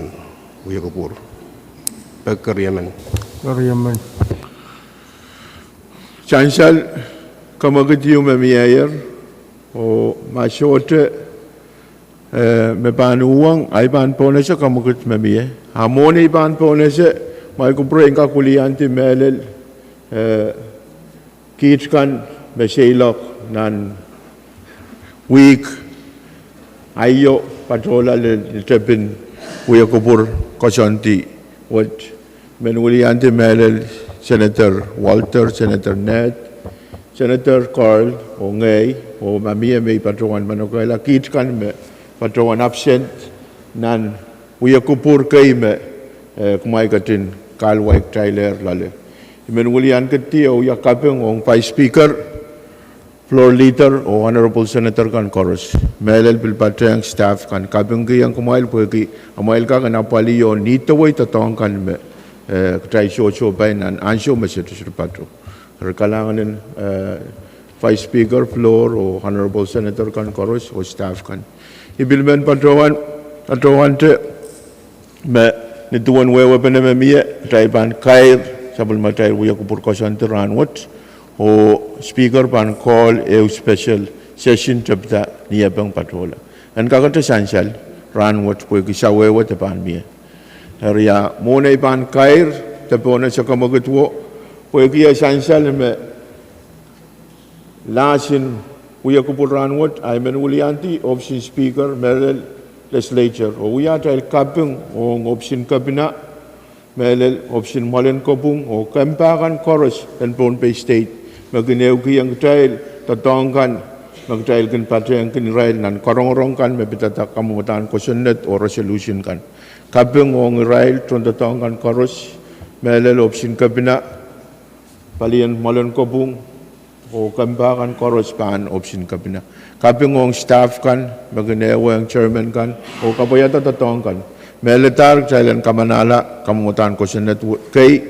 wia kupwur. Pek keriemen. Keriemen. Sansal kamwekid ieu me mieier, oh ma sohte, eh, me pahn uhwong, ahi pahn pohnese kamwekid me mie. A mwohn ei pahn pohnese, ma I kupwure en kak wiliandi mehlel, eh, kiht kan me seiloak nan wihk aio patohla lel tepin wia kupwur koasoandi wet. I men wiliandi mehlel Senator Walter, Senator Ned, Senator Carl, oh ngehi, oh ma mie me I patohwan manokehla, kiht kan me patohwan absent nan wia kupwur kei me, eh, kumwail ketin kahlwai kitailehr loale. I men wilian ketieu oh wia kaping ong Vice Speaker, Floor Leader, oh Honorable Senator kan koaros. Mehlel pil patehng staff kan, kapingkihong kumwail pwehki amwail kak en apwalih oh nidawei doadoahk kan me, eh, kitail sohsohpai nan ansou me sohte sohte patoh. Eri kalahngan en, eh, Vice Speaker, Floor, oh Honorable Senator kan koaros, oh staff kan. I pil men patohwan, patohwante me ni duwen wehwehpene me mie, kitail pahn kair sapwellimatail wia kupwur koasoandi rahnwet, oh Speaker pahn call ehu special session tepda ni eh pahn patohla. En kakete sansal rahnwet pwehki sawehwe de pahn mie. Eri a mwohn ei pahn kair de pohnese kamwekid wo, pwehki e sansal me lahsen wia kupwur rahnwet, ahi men wiliandi ohpisin Speaker, mehlel Legislature, oh wia atail kaping ong ohpisin Kepina, mehlel ohpisin Mwoalen Kopwung, oh kempa kan koaros en Pohnpei State, me kin ehukihong kitail doadoahk kan me kitail kin patehng kin irail nan korongorong kan me pidada kamwadahn kosonned oh resolution kan. Kaping ong irail tohn doadoahk kan koaros, mehlel ohpisin Kepina, palien Mwoalen Kopwung, oh kempa kan koaros pahn ohpisin Kepina. Kaping ong staff kan me kin ehuong chairman kan oh kapwaiada doadoahk kan. Mehlel dahr kitail en kamanahla kamwadahn kosonned kei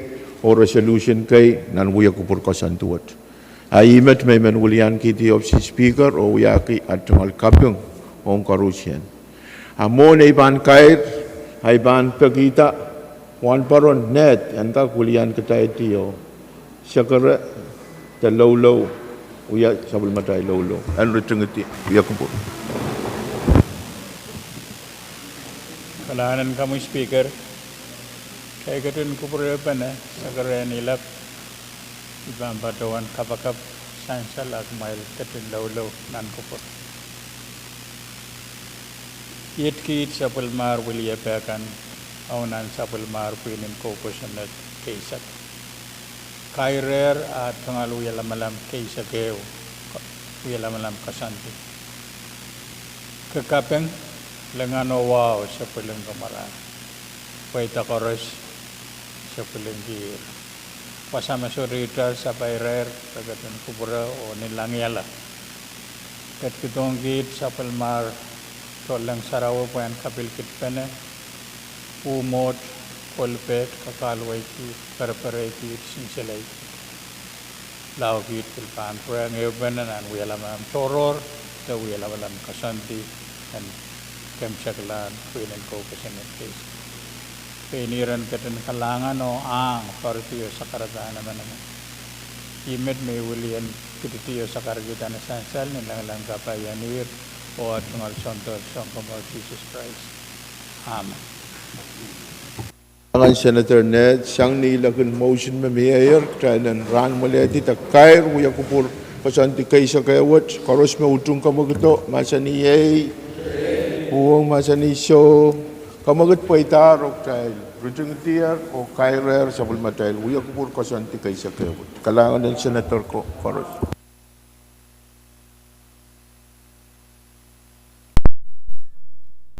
oh resolution kei nan wia kupwur koasoandi wet. A ih met me I men wiliankihdi ohpisin Speaker oh wiahki at tungoal kaping ong koarusie. A mwohn ei pahn kair, ahi pahn pekihda wahnpoaron Ned en kak wilian kitaildi oh sekere de loulou, wia sapwellimatail loulou en ritingidi wia kupwur. Kalahngan en komwi Speaker, kitail ketin kupwurpene sekerehn ilap, I pahn patohwan kapakap sansal a kumwail ketin loulou nan kupwur. Iet kiht sapwellimar weliepe kan, oh nan sapwellimar pwihn en kou kosonned keisek, kairehr a tungoal wia lamalam keisek ehu, wia lamalam koasoandi. Ke kaping, lingan oh wahu se pwiling kumwail. Pweida koaros se pwilingkier. Wasa me sohte ihte sapairehr, re ketin kupwure oh nin langiala. Ketikihdohng kiht sapwellimar Souleng Sarawi pwehn kapilkitpene, pwuhmwohte, kolpehte, kakahlwaiki, perepereiki, sinseleiki, lao kiht pil pahn rehn ehupene nan wia lamalam tohrohr, de wia lamalam koasoandi en kemwseklahn pwihn en kou kosonned keis. Pein ihr en ketin kalahngan oh ahng poaridi oh sakarada emenemen. Ih met me I wiliandi en kididi oh sakarkihda ni sansal ni lengileng kapai en ihr oh tungoal Soundor Sounkomour Sises Krais. Amen. Angan Senator Ned, sang ni lel kin motion me mieier, kitail en rahn mwalehdi de kair wia kupwur koasoandi keisek ehu wet. Koaros me utung kamwekid o mahsanih ei, uhwong mahsanih soh. Kamwekid pweidahr oh kitail ritingdier oh kairehr sapwellimatail wia kupwur koasoandi keisek ehu wet. Kalahngan en Senator ko- koaros.